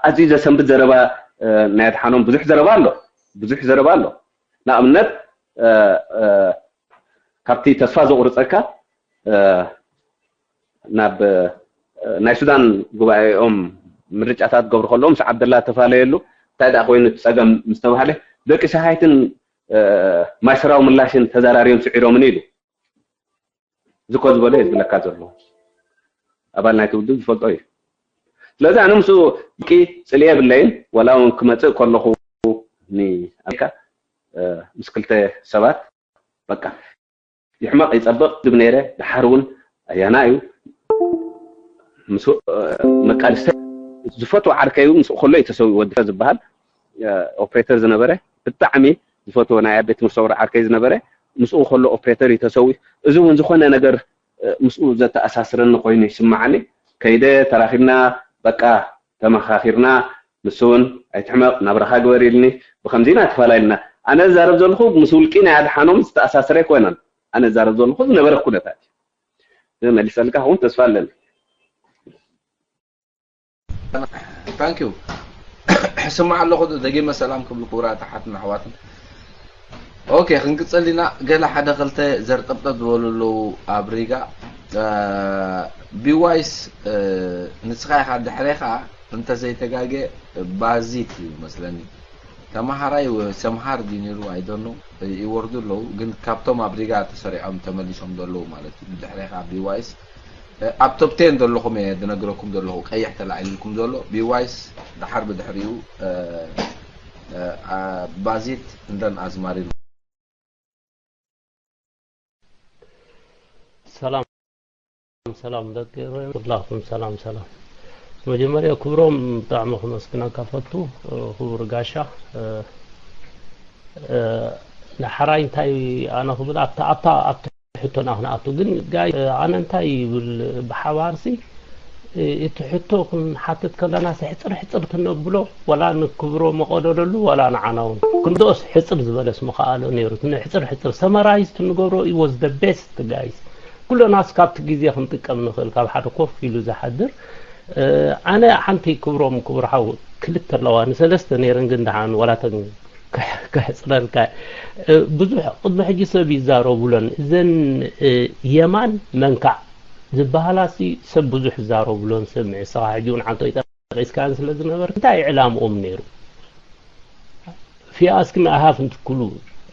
ኣዝዩ ዘሰንብት ዘረባ ናይ ኣድሓኖም ብዙሕ ዘረባ ኣሎ ብዙሕ ዘረባ ኣሎ ንኣብነት ካብቲ ተስፋ ዘቑርፀካ ናብ ናይ ሱዳን ጉባኤኦም ምርጫታት ገብሩ ከለዉ ምስ ዓብደላ ተፈላለየሉ እንታይ ደኣ ኮይኑ እቲ ፀገም ምስ ተባሃለ ደቂ ሰሃይትን ማይሰራዊ ምላሽን ተዘራርዮም ስዒሮምን ኢሉ ዝኮ ዝበሎ እየ ዝብለካ ዘሎ። ኣባል ናይቲ ውድብ ዝፈልጦ እዩ። ስለዚ ኣነ ምስኡ ብቂ ጽልኢ የብለይን። ወላ እውን ክመጽእ ከለኹ ንኣሜሪካ ምስ ክልተ ሰባት በቃ ይሕመቕ ይጸብቕ ዝብ ነይረ። ድሓር እውን ኣያና እዩ ምስ መቃልስተ ዝፈትዎ ዓርከይ እውን ምስኡ ከሎ እዩ ተሰዊኡ። ወዲ ዝበሃል ኦፕሬተር ዝነበረ ብጣዕሚ ዝፈትዎ ናይ ኣብ ቤት ትምህርቲ ሰውራ ዓርከይ ዝነበረ ምስኡ ከሎ ኦፕሬተር እዩ ተሰዊኡ። እዚ እውን ዝኾነ ነገር ምስኡ ዘተኣሳስረኒ ኮይኑ ይስምዓኒ። ከይደ ተራኺብና በቃ ተመኻኺርና ንሱ እውን ኣይትሕመቕ ናብራኻ ግበር ኢልኒ። ብኸምዚ ኢና ተፈላለና። ኣነ ዝዛረብ ዘለኹ ምስ ውልቂ ናይ ኣድሓኖም ዝተኣሳሰረ ኣይኮነን። ኣነ ዝዛረብ ዘለኹ ዝነበረ ኩነታት እዩ። መሊሰልካ ክውን ተስፋ ኣለኒ። ታንክ ዩ። ስማዕ ኣለኹ። ደጊመ ሰላም ክብሉ ክቡራት ኣሓትን ኣሕዋትን። ኦኬ ክንቅፅል ኢና። ገለ ሓደ ክልተ ዘርጠብጠብ ዝበሉ ኣለዉ ኣብ ሪጋ። ቢዋይስ ንስኻ ኢኻ ድሕሬኻ እንተዘይተጋገ ባዚት እዩ መስለኒ። ተምሃራይ ሰምሃር ድዩ ነይሩ ኣይደኖ ይወርዱ ኣለዉ። ግን ካብቶም ኣብ ሪጋ ተሰሪዖም ተመሊሶም ዘለዉ ማለት እዩ። ብድሕሬኻ ቢዋይስ ኣብ ቶፕ ቴን ዘለኹም እየ ዝነግረኩም ዘለኹ። ቀይሕ ተላዒልኩም ዘሎ ቢዋይስ ድሓር ብድሕሪኡ ባዚት እንደን ኣዝማሪ። ሰላም ሰላም ደቂ ኩላኩም ሰላም ሰላም። መጀመርያ ክብሮም ብጣዕሚ ክመስግነካ ፈቱ። ክቡር ጋሻ። ንሓራይ እንታይ ኣነ ክብል ኣብታ ኣብታ ኣብቲ ሕቶና ክንኣቱ ግን ጋይ ኣነ እንታይ ይብል ብሓባርሲ እቲ ሕቶ ክንሓትት ከለና ሕፅር ሕፅር ትነብሎ ወላ ንክብሮ መቐደለሉ ወላ ንዓና እውን ክንደኦስ ሕፅር ዝበለስ ምኸኣሎ ነይሩ። ሕፅር ሕፅር ሰመራይዝ ትንገብሮ was the best guys። ኩለናስ ካብቲ ግዜ ክንጥቀም ንኽእል ካብ ሓደ ኮፍ ኢሉ ዝሓድር። ኣነ ሓንቲ ክብሮም ክቡር ሓው ክልተ ኣለዋ ንሰለስተ ነይረን ግን ደሓን ዋላተን ክሕፅረልካ ብዙሕ ቅድሚ ሕጂ ሰብ ይዛረቡለን እዘን የማን መንካዕ ዝበሃላ ሲ ሰብ ብዙሕ ይዛረቡለን ሰብ ንስኻ ሕጂ እውን ዓንቶ ይጠቂስካን ስለ ዝነበር እንታይ ዕላምኦም ነይሩ ፊያስክን ኣሃፍ እንትክሉ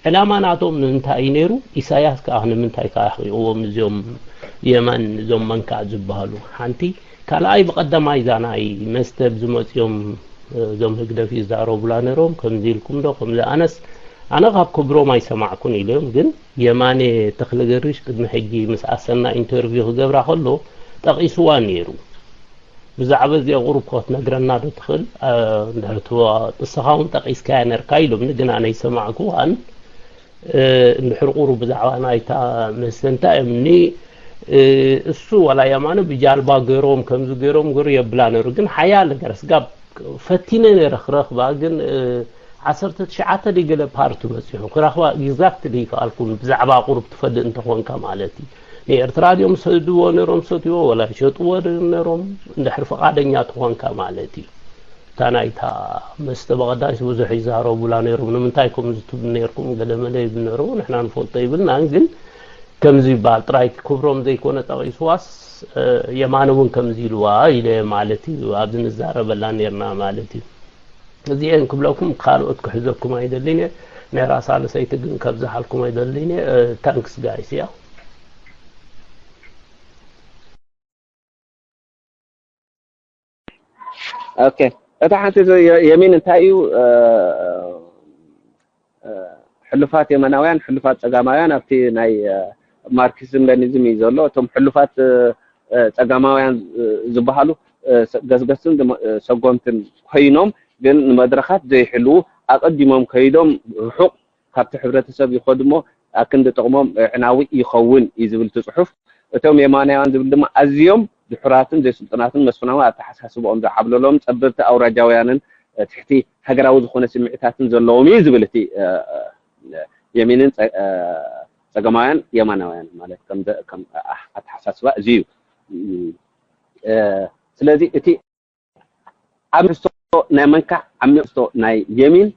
ዕላማ ናቶም ንምንታይ እዩ ነይሩ ኢሳያስ ከዓ ንምንታይ ከዓ ሪእዎም እዚኦም የማን እዞም መንካዕ ዝበሃሉ ሓንቲ ካልኣይ ብቀዳማይ እዛ ናይ መስተ ብዝመፅኦም እዞም ህግደፍ ይዛረቡላ ነይሮም ከምዚ ኢልኩም ዶ ከምዚ ኣነስ ኣነ ካብ ክብሮም ኣይሰማዕኩን ኢሎም ግን የማነ ተክለገርሽ ቅድሚ ሕጂ ምስ ኣሰና ኢንተርቪው ክገብራ ከሎ ጠቒስዋ ነይሩ ብዛዕባ እዚኣ ቁሩብ ክትነግረና ዶ ትኽእል እንድሕር ትዋ ንስኻ እውን ጠቒስካያ ነርካ ኢሎምኒ ግን ኣነ ይሰማዕኩ ኣን እንድሕር ቁሩብ ብዛዕባ ናይታ መስተ እንታይ እምኒ እሱ ዋላ የማነ ብጃልባ ገይሮም ከምዚ ገይሮም ገሩ የብላ ነሩ ግን ሓያል ነገር ስጋብ ፈቲነ ነረ ክረኽባ ግን ዓሰርተ ትሽዓተ ድዩ ገለ ፓርት በፂሑ ክረኽባ exactly ይከኣልኩን ብዛዕባ ቁሩብ ትፈልጥ እንተኾንካ ማለት እዩ ንኤርትራ ድዮም ሰድዎ ነሮም ሰትዎ ወላ ይሸጥዎ ድዮም ነሮም እንድሕር ፈቃደኛ ትኾንካ ማለት እዩ እታ ናይታ መስተ በቐዳሽ ብዙሕ ይዛረቡላ ነይሮም ንምንታይ ከምዚ ትብሉ ነይርኩም ገለመለ ይብል ነይሮም ንሕና ንፈልጦ ይብልናን ግን ከምዚ ይበሃል ጥራይ ክብሮም ዘይኮነ ጠቒስዋስ የማነ እውን ከምዚ ኢልዋ ኢለ ማለት እዩ ኣብዚ ንዛረበላ ነርና ማለት እዩ እዚአን ክብለኩም ካልኦት ክሕዘኩም ኣይደልን እየ ናይ ራሳ ንሰይቲ ግን ከብዝሓልኩም ኣይደልን እየ ታንክስ ጋይስ ያ ኦኬ እታ ሓንቲ የሚን እንታይ እዩ ሕሉፋት የመናውያን ሕሉፋት ጸጋማውያን ኣብቲ ናይ ማርክሲዝም ለኒዝም እዩ ዘሎ እቶም ሕሉፋት ጸጋማውያን ዝበሃሉ ገስገስትን ሰጎምትን ኮይኖም ግን ንመድረኻት ዘይሕልዉ ኣቐዲሞም ከይዶም ርሑቕ ካብቲ ሕብረተሰብ ይኸዱ እሞ ኣክንዲ ጥቕሞም ዕናዊ ይኸውን እዩ ዝብል እቲ ፅሑፍ። እቶም የማናውያን ዝብል ድማ ኣዝዮም ድሑራትን ዘይስልጡናትን መስፍናዊ ኣተሓሳስብኦም ዝዓብለሎም ጸበብቲ ኣውራጃውያንን ትሕቲ ሃገራዊ ዝኾነ ስምዒታትን ዘለዎም እዩ ዝብል እቲ የሚንን ጸገማውያን የማናውያን ማለት ከም ኣተሓሳስባ እዚ እዩ። ስለዚ እቲ ዓሚ ትሕዝቶ ናይ መንካዕ ዓሚቕ ትሕዝቶ ናይ የሚን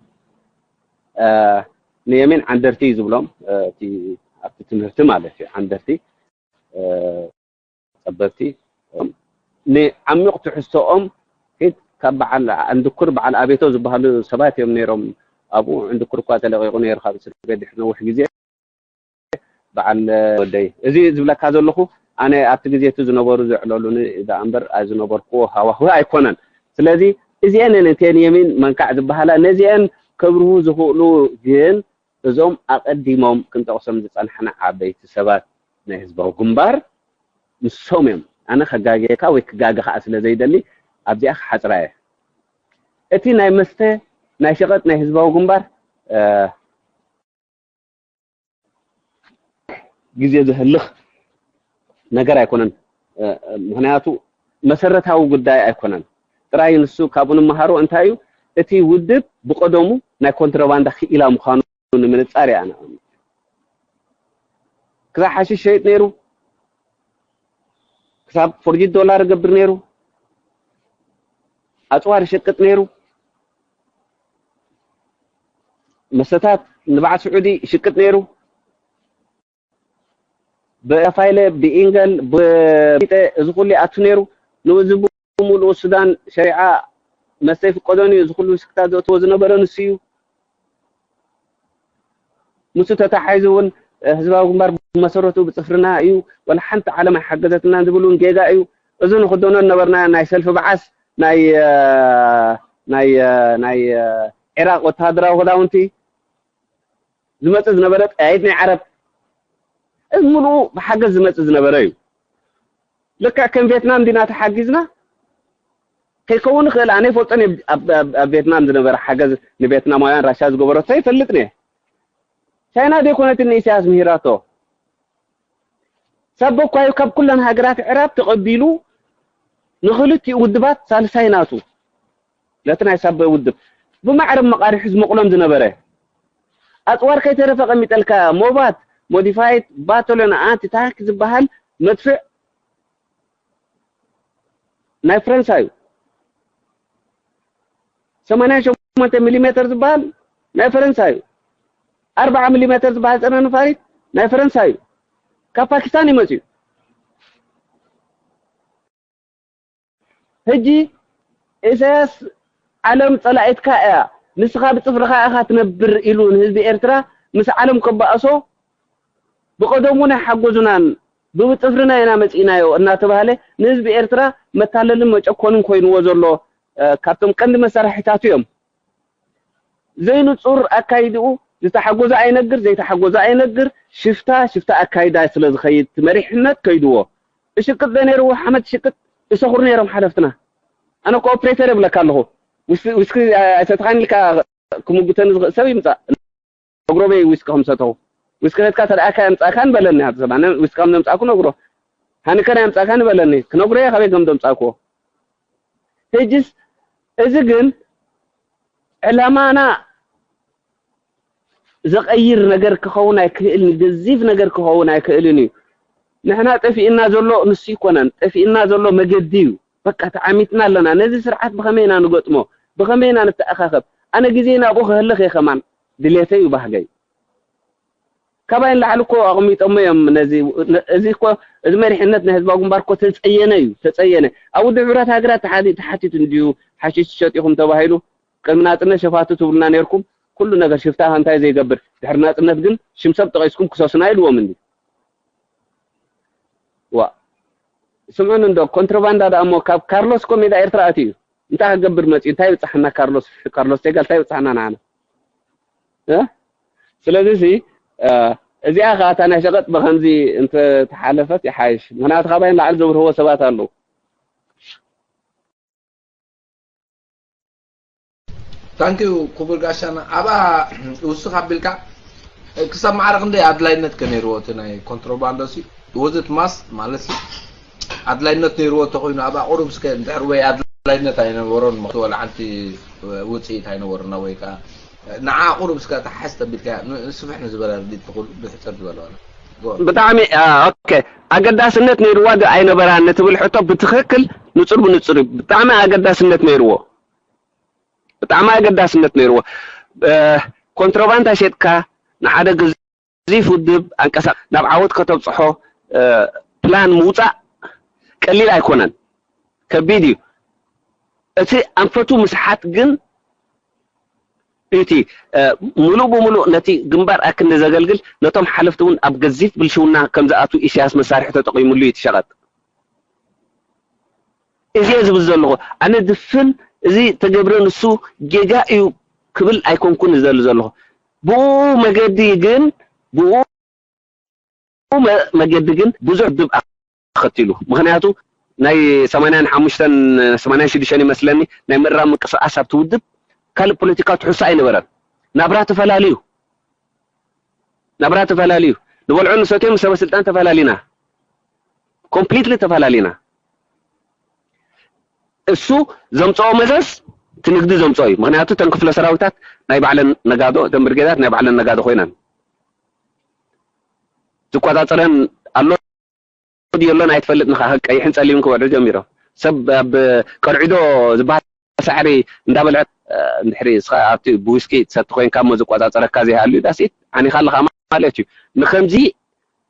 ንየሚን ዓንደርቲ እዩ ዝብሎም እቲ ኣብቲ ትምህርቲ ማለት እዩ ዓንደርቲ ጸበብቲ ንዓሚቕ ትሕዝቶኦም ሒድ ካብ በዓል ኣንድኩር በዓል ኣቤቶ ዝበሃሉ ሰባት እዮም ነይሮም ኣብኡ ዕንድኩር እኳ ተለቒቑ ነይሩ ካብ እስር ቤት ድሕሪ ነዊሕ ግዜ። በዓል ወደይ፣ እዚ ዝብለካ ዘለኹ ኣነ ኣብቲ ግዜ እቲ ዝነበሩ ዘዕለሉኒ ደኣ እምበር ኣይዝነበርኩዎ ሃዋህው ኣይኮነን። ስለዚ እዚአን እተን የሚን መንካዕ ዝበሃላ ነዚአን ከብርሁ ዝኽእሉ ግን እዞም ኣቐዲሞም ክንጠቕሶም ዝጸናሕና ዓበይቲ ሰባት ናይ ህዝባዊ ግንባር ንሶም እዮም። ኣነ ከጋግየካ ወይ ክጋገ ከኣ ስለ ዘይደሊ ኣብዚኣ ክሓጽራ እየ። እቲ ናይ መስተ ናይ ሸቐጥ ናይ ህዝባዊ ግንባር ግዜ ዘህልኽ ነገር ኣይኮነን። ምክንያቱ መሰረታዊ ጉዳይ ኣይኮነን። ጥራይ ንሱ ካብኡ ንመሃሮ እንታይ እዩ፣ እቲ ውድብ ብቐደሙ ናይ ኮንትሮባንዳ ክኢላ ምዃኑ ንምንጻር እየ ኣነ። ክሳብ ሓሽሽ ሸይጥ ነይሩ፣ ክሳብ ፎርጂት ዶላር ይገብር ነይሩ፣ ኣጽዋር ይሸቅጥ ነይሩ፣ መሰታት ንበዓል ስዑዲ ይሽቅጥ ነይሩ። ብፋይለ ብኢንገል ብቢጠ እዚ ኩሉ ይኣቱ ነይሩ። ንዚ ብምሉኡ ሱዳን ሸሪዓ መስተ ይፍቀዶን እዩ። እዚ ኩሉ ስክታት ዘእትዎ ዝነበረ ንሱ እዩ። ንሱ ተታሒዙ እውን ህዝባዊ ግንባር ብመሰረቱ ብፅፍርና እዩ፣ ወላ ሓንቲ ዓለም ኣይሓገዘትናን ዝብል እውን ጌጋ እዩ። እዚ ንክደኖ ዝነበርና ናይ ሰልፊ በዓስ ናይ ናይ ናይ ዒራቅ ወተሃደራዊ ክዳውንቲ ዝመጽእ ዝነበረ ጠያይት ናይ ዓረብ፣ እዚ ምሉኡ ብሓገዝ ዝመጽእ ዝነበረ እዩ። ልክዕ ከም ቬትናም ዲና ተሓጊዝና ከይከውን ይኽእል። ኣነ ይፈልጦን እየ ኣብ ቬትናም ዝነበረ ሓገዝ ንቬትናማውያን ራሻ ዝገበረቶ ይፈልጥን እየ። ቻይና ደይኮነትን ንኢሳያስ ምሂራቶ። ሳበ እኳ እዩ ካብ ኩለን ሃገራት ዕራብ ተቐቢሉ ንኽልቲኡ ውድባት ሳልሳይ ናቱ ነቲ ናይ ሳበ ውድብ ብማዕረ መቓርሒ ዝመቕሎም ዝነበረ። ኣፅዋር ከይተረፈ ቀሚጠልካ ሞባት ሞዲፋይድ ባቶሎን ኣንቲ ታንክ ዝበሃል መድፍዕ ናይ ፈረንሳ እዩ። ሰማንያ ሸሞንተ ሚሊ ሜተር ዝበሃል ናይ ፈረንሳ እዩ። ኣርብዓ ሚሊ ሜተር ዝበሃል ፀረ ነፋሪት ናይ ፈረንሳ እዩ። ካብ ፓኪስታን እዩ መፅዩ። ሕጂ ኢሳያስ ዓለም ፀላኢትካ እያ፣ ንስኻ ብፅፍርኻ ኢኻ ትነብር ኢሉ ንህዝቢ ኤርትራ ምስ ዓለም ከባእሶ ብቐደሙ ናይ ሓጎዙናን ብብፅፍርና ኢና መፂእናዮ እናተባህለ ንህዝቢ ኤርትራ መታለልን መጨኮንን ኮይንዎ ዘሎ ካብቶም ቀንዲ መሳርሒታቱ እዮም። ዘይንጹር ኣካይድኡ ዝተሓጎዘ ኣይነግር ዘይተሓጎዘ ኣይነግር ሽፍታ ሽፍታ ኣካይዳ ስለ ዝኸይድ እቲ መሪሕነት ከይድዎ እሽቅጥ ዶ ነይርዎ ሓመድ ሽቅጥ እሰኹር ነይሮም ሓለፍትና። ኣነ እኮ ኦፕሬተር እብለካ ኣለኹ። ውስኪ ኣይሰትኻን ኢልካ ክምጉተኒ ዝኽእል ሰብ ይምጻእ። ነግሮ በይ ዊስኪ ከም ሰተኹ። ዊስኪ ሒዝካ ተደኣ ካይ ኣምጻእካ ንበለኒ። ኣብቲ ሰብኣይ ዊስኪ ከም ዘምጻእኩ ነግሮ። ሃኒከን ኣምጻእካ ንበለኒ። ክነግሮ እየ ካበይ ከም ዘምጻእኩዎ። ሕጅስ እዚ ግን ዕላማና ዘቐይር ነገር ክኸውን ኣይክእልን፣ ገዚፍ ነገር ክኸውን ኣይክእልን እዩ። ንሕና ጠፊእና ዘሎ ንሱ ይኮነን፣ ጠፊእና ዘሎ መገዲ እዩ። በቃ ተዓሚትና ኣለና። ነዚ ስርዓት ብኸመይ ኢና ንገጥሞ? ብኸመይ ኢና ንተኣኻኸብ? ኣነ ግዜ ናብኡ ከህልኽ እየ ከማን ድሌተይ እዩ ባህገይ። ካባይ ንላዕሊ እኮ ኣቕሚጦሞ እዮም ነዚ እዚ እኮ እዚ መሪሕነት ናይ ህዝባዊ ግንባር እኮ ተጸየነ እዩ ተጸየነ። ኣብ ውድብ ሕብረት ሃገራት ተሓቲቱ እንድዩ ሓሽሽ ትሸጥ ኢኹም ተባሂሉ ቅድሚ ናጽነት ሸፋቱ ትብሉና ነርኩም። ኩሉ ነገር ሽፍታ እንታይ ዘይገብር ድሕሪ ናጽነት ግን ሽም ሰብ ጠቒስኩም ክሰሱና ኢልዎም እንዲ ዋ ስምዑን እንዶ ኮንትሮባንዳ ደኣ እሞ ካብ ካርሎስ እኮ ሜዳ ኤርትራ ኣትዩ እዩ። እንታይ ክገብር መፅዩ እንታይ ይብፃሓና ካርሎስ ካርሎስ ቴጋ እንታይ ይብፃሓና ንዓና እ ስለዚ ሲ እዚኣ ከዓ እታ ናይ ሸቐጥ ብከምዚ እንተተሓለፈት ይሓይሽ። ምክንያቱ ካባይ ንላዕሊ ዘብርህዎ ሰባት ኣለዉ። ታንኪዩ ክቡር ጋሻና ኣብኣ ውስኽ ኣቢልካ ክሳብ ማዕረ ክንደይ ኣድላይነት ከ ነይርዎ እቲ ናይ ኮንትሮባንዶ ሲ ወዝት ማስ ማለት ሲ ኣድላይነት ነይርዎ ተኮይኑ ኣብኣ ቁሩብ እስከ እንድሕር ወይ ኣድላይነት ኣይነበሮን ምክቲ ወላ ሓንቲ ውፅኢት ኣይነበሩና ወይ ከዓ ንዓ ቁሩብ እስከ ተሓዝ ተቢልካ ስፍሕ ንዝበለ ርዲት ትኽእሉ ብሕፅር ዝበለ ዋላ ብጣዕሚ ኦኬ ኣገዳስነት ነይርዋ ዶ ኣይነበራን ንትብል ሕቶ ብትኽክል ንፁር ብንፁር እዩ ብጣዕሚ ኣገዳስነት ነይርዎ ብጣዕሚ ኣገዳስነት ነይርዎ ኮንትሮባንዳ ሸጥካ ንሓደ ገዚፍ ውድብ ኣንቀሳቕ ናብ ዓወት ከተብፅሖ ፕላን ምውፃእ ቀሊል ኣይኮነን ከቢድ እዩ እቲ ኣንፈቱ ምስሓት ግን እቲ ሙሉእ ብሙሉእ ነቲ ግንባር ኣክንዲ ዘገልግል፣ ነቶም ሓለፍቲ እውን ኣብ ገዚፍ ብልሽውና ከም ዝኣትዉ ኢሳያስ መሳርሒ ተጠቒሙሉ እዩ እቲ ሸቐጥ። እዚ እየ ዝብል ዘለኹ። ኣነ ድፍን እዚ ተገብረ ንሱ ጌጋ እዩ ክብል ኣይኮንኩን ዝደሊ ዘለኹ። ብኡ መገዲ ግን ብኡ መ- መገዲ ግን ብዙሕ ድብ ኣኸቲሉ። ምክንያቱ ናይ ሰማንያን ሓሙሽተን ሰማንያን ሽዱሽተን ይመስለኒ ናይ ምእራም ምንቅስቃስ ኣብቲ ውድብ ካልእ ፖለቲካዊ ትሕዝቶ ኣይነበረን። ናብራ ተፈላለዩ ናብራ ተፈላለዩ ንበልዖ ንሰትዮም ሰበ ስልጣን ተፈላለና ኮምፕሊትሊ ተፈላለና። እሱ ዘምፀኦ መዘዝ እቲ ንግዲ ዘምፀኦ እዩ። ምክንያቱ እተን ክፍለ ሰራዊታት ናይ ባዕለን ነጋዶ እተን ብርጌዳት ናይ ባዕለን ነጋዶ ኮይነን ዝቆፃፀረን ኣሎ ድየሎን ኣይትፈልጥን ኢኻ። ቀይሕን ፀሊምን ክበልዑ ጀሚሮም ሰብ ኣብ ቀርዒዶ ዝበሃል ሳዕሪ እንዳበልዐት እንድሕሪ እስኻ ኣብቲ ብዊስኪ ትሰቲ ኮይንካ እሞ ዝቆፃፀረካ ዘይሃልዩ ዳስኢት ዓኒኻ ኣለኻ ማለት እዩ። ንከምዚ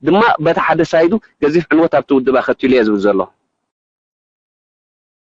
ድማ በቲ ሓደ ሳይዱ ገዚፍ ዕንወት ኣብቲ ውድብ ኣኸቲሉ እየ ዝብል ዘሎ።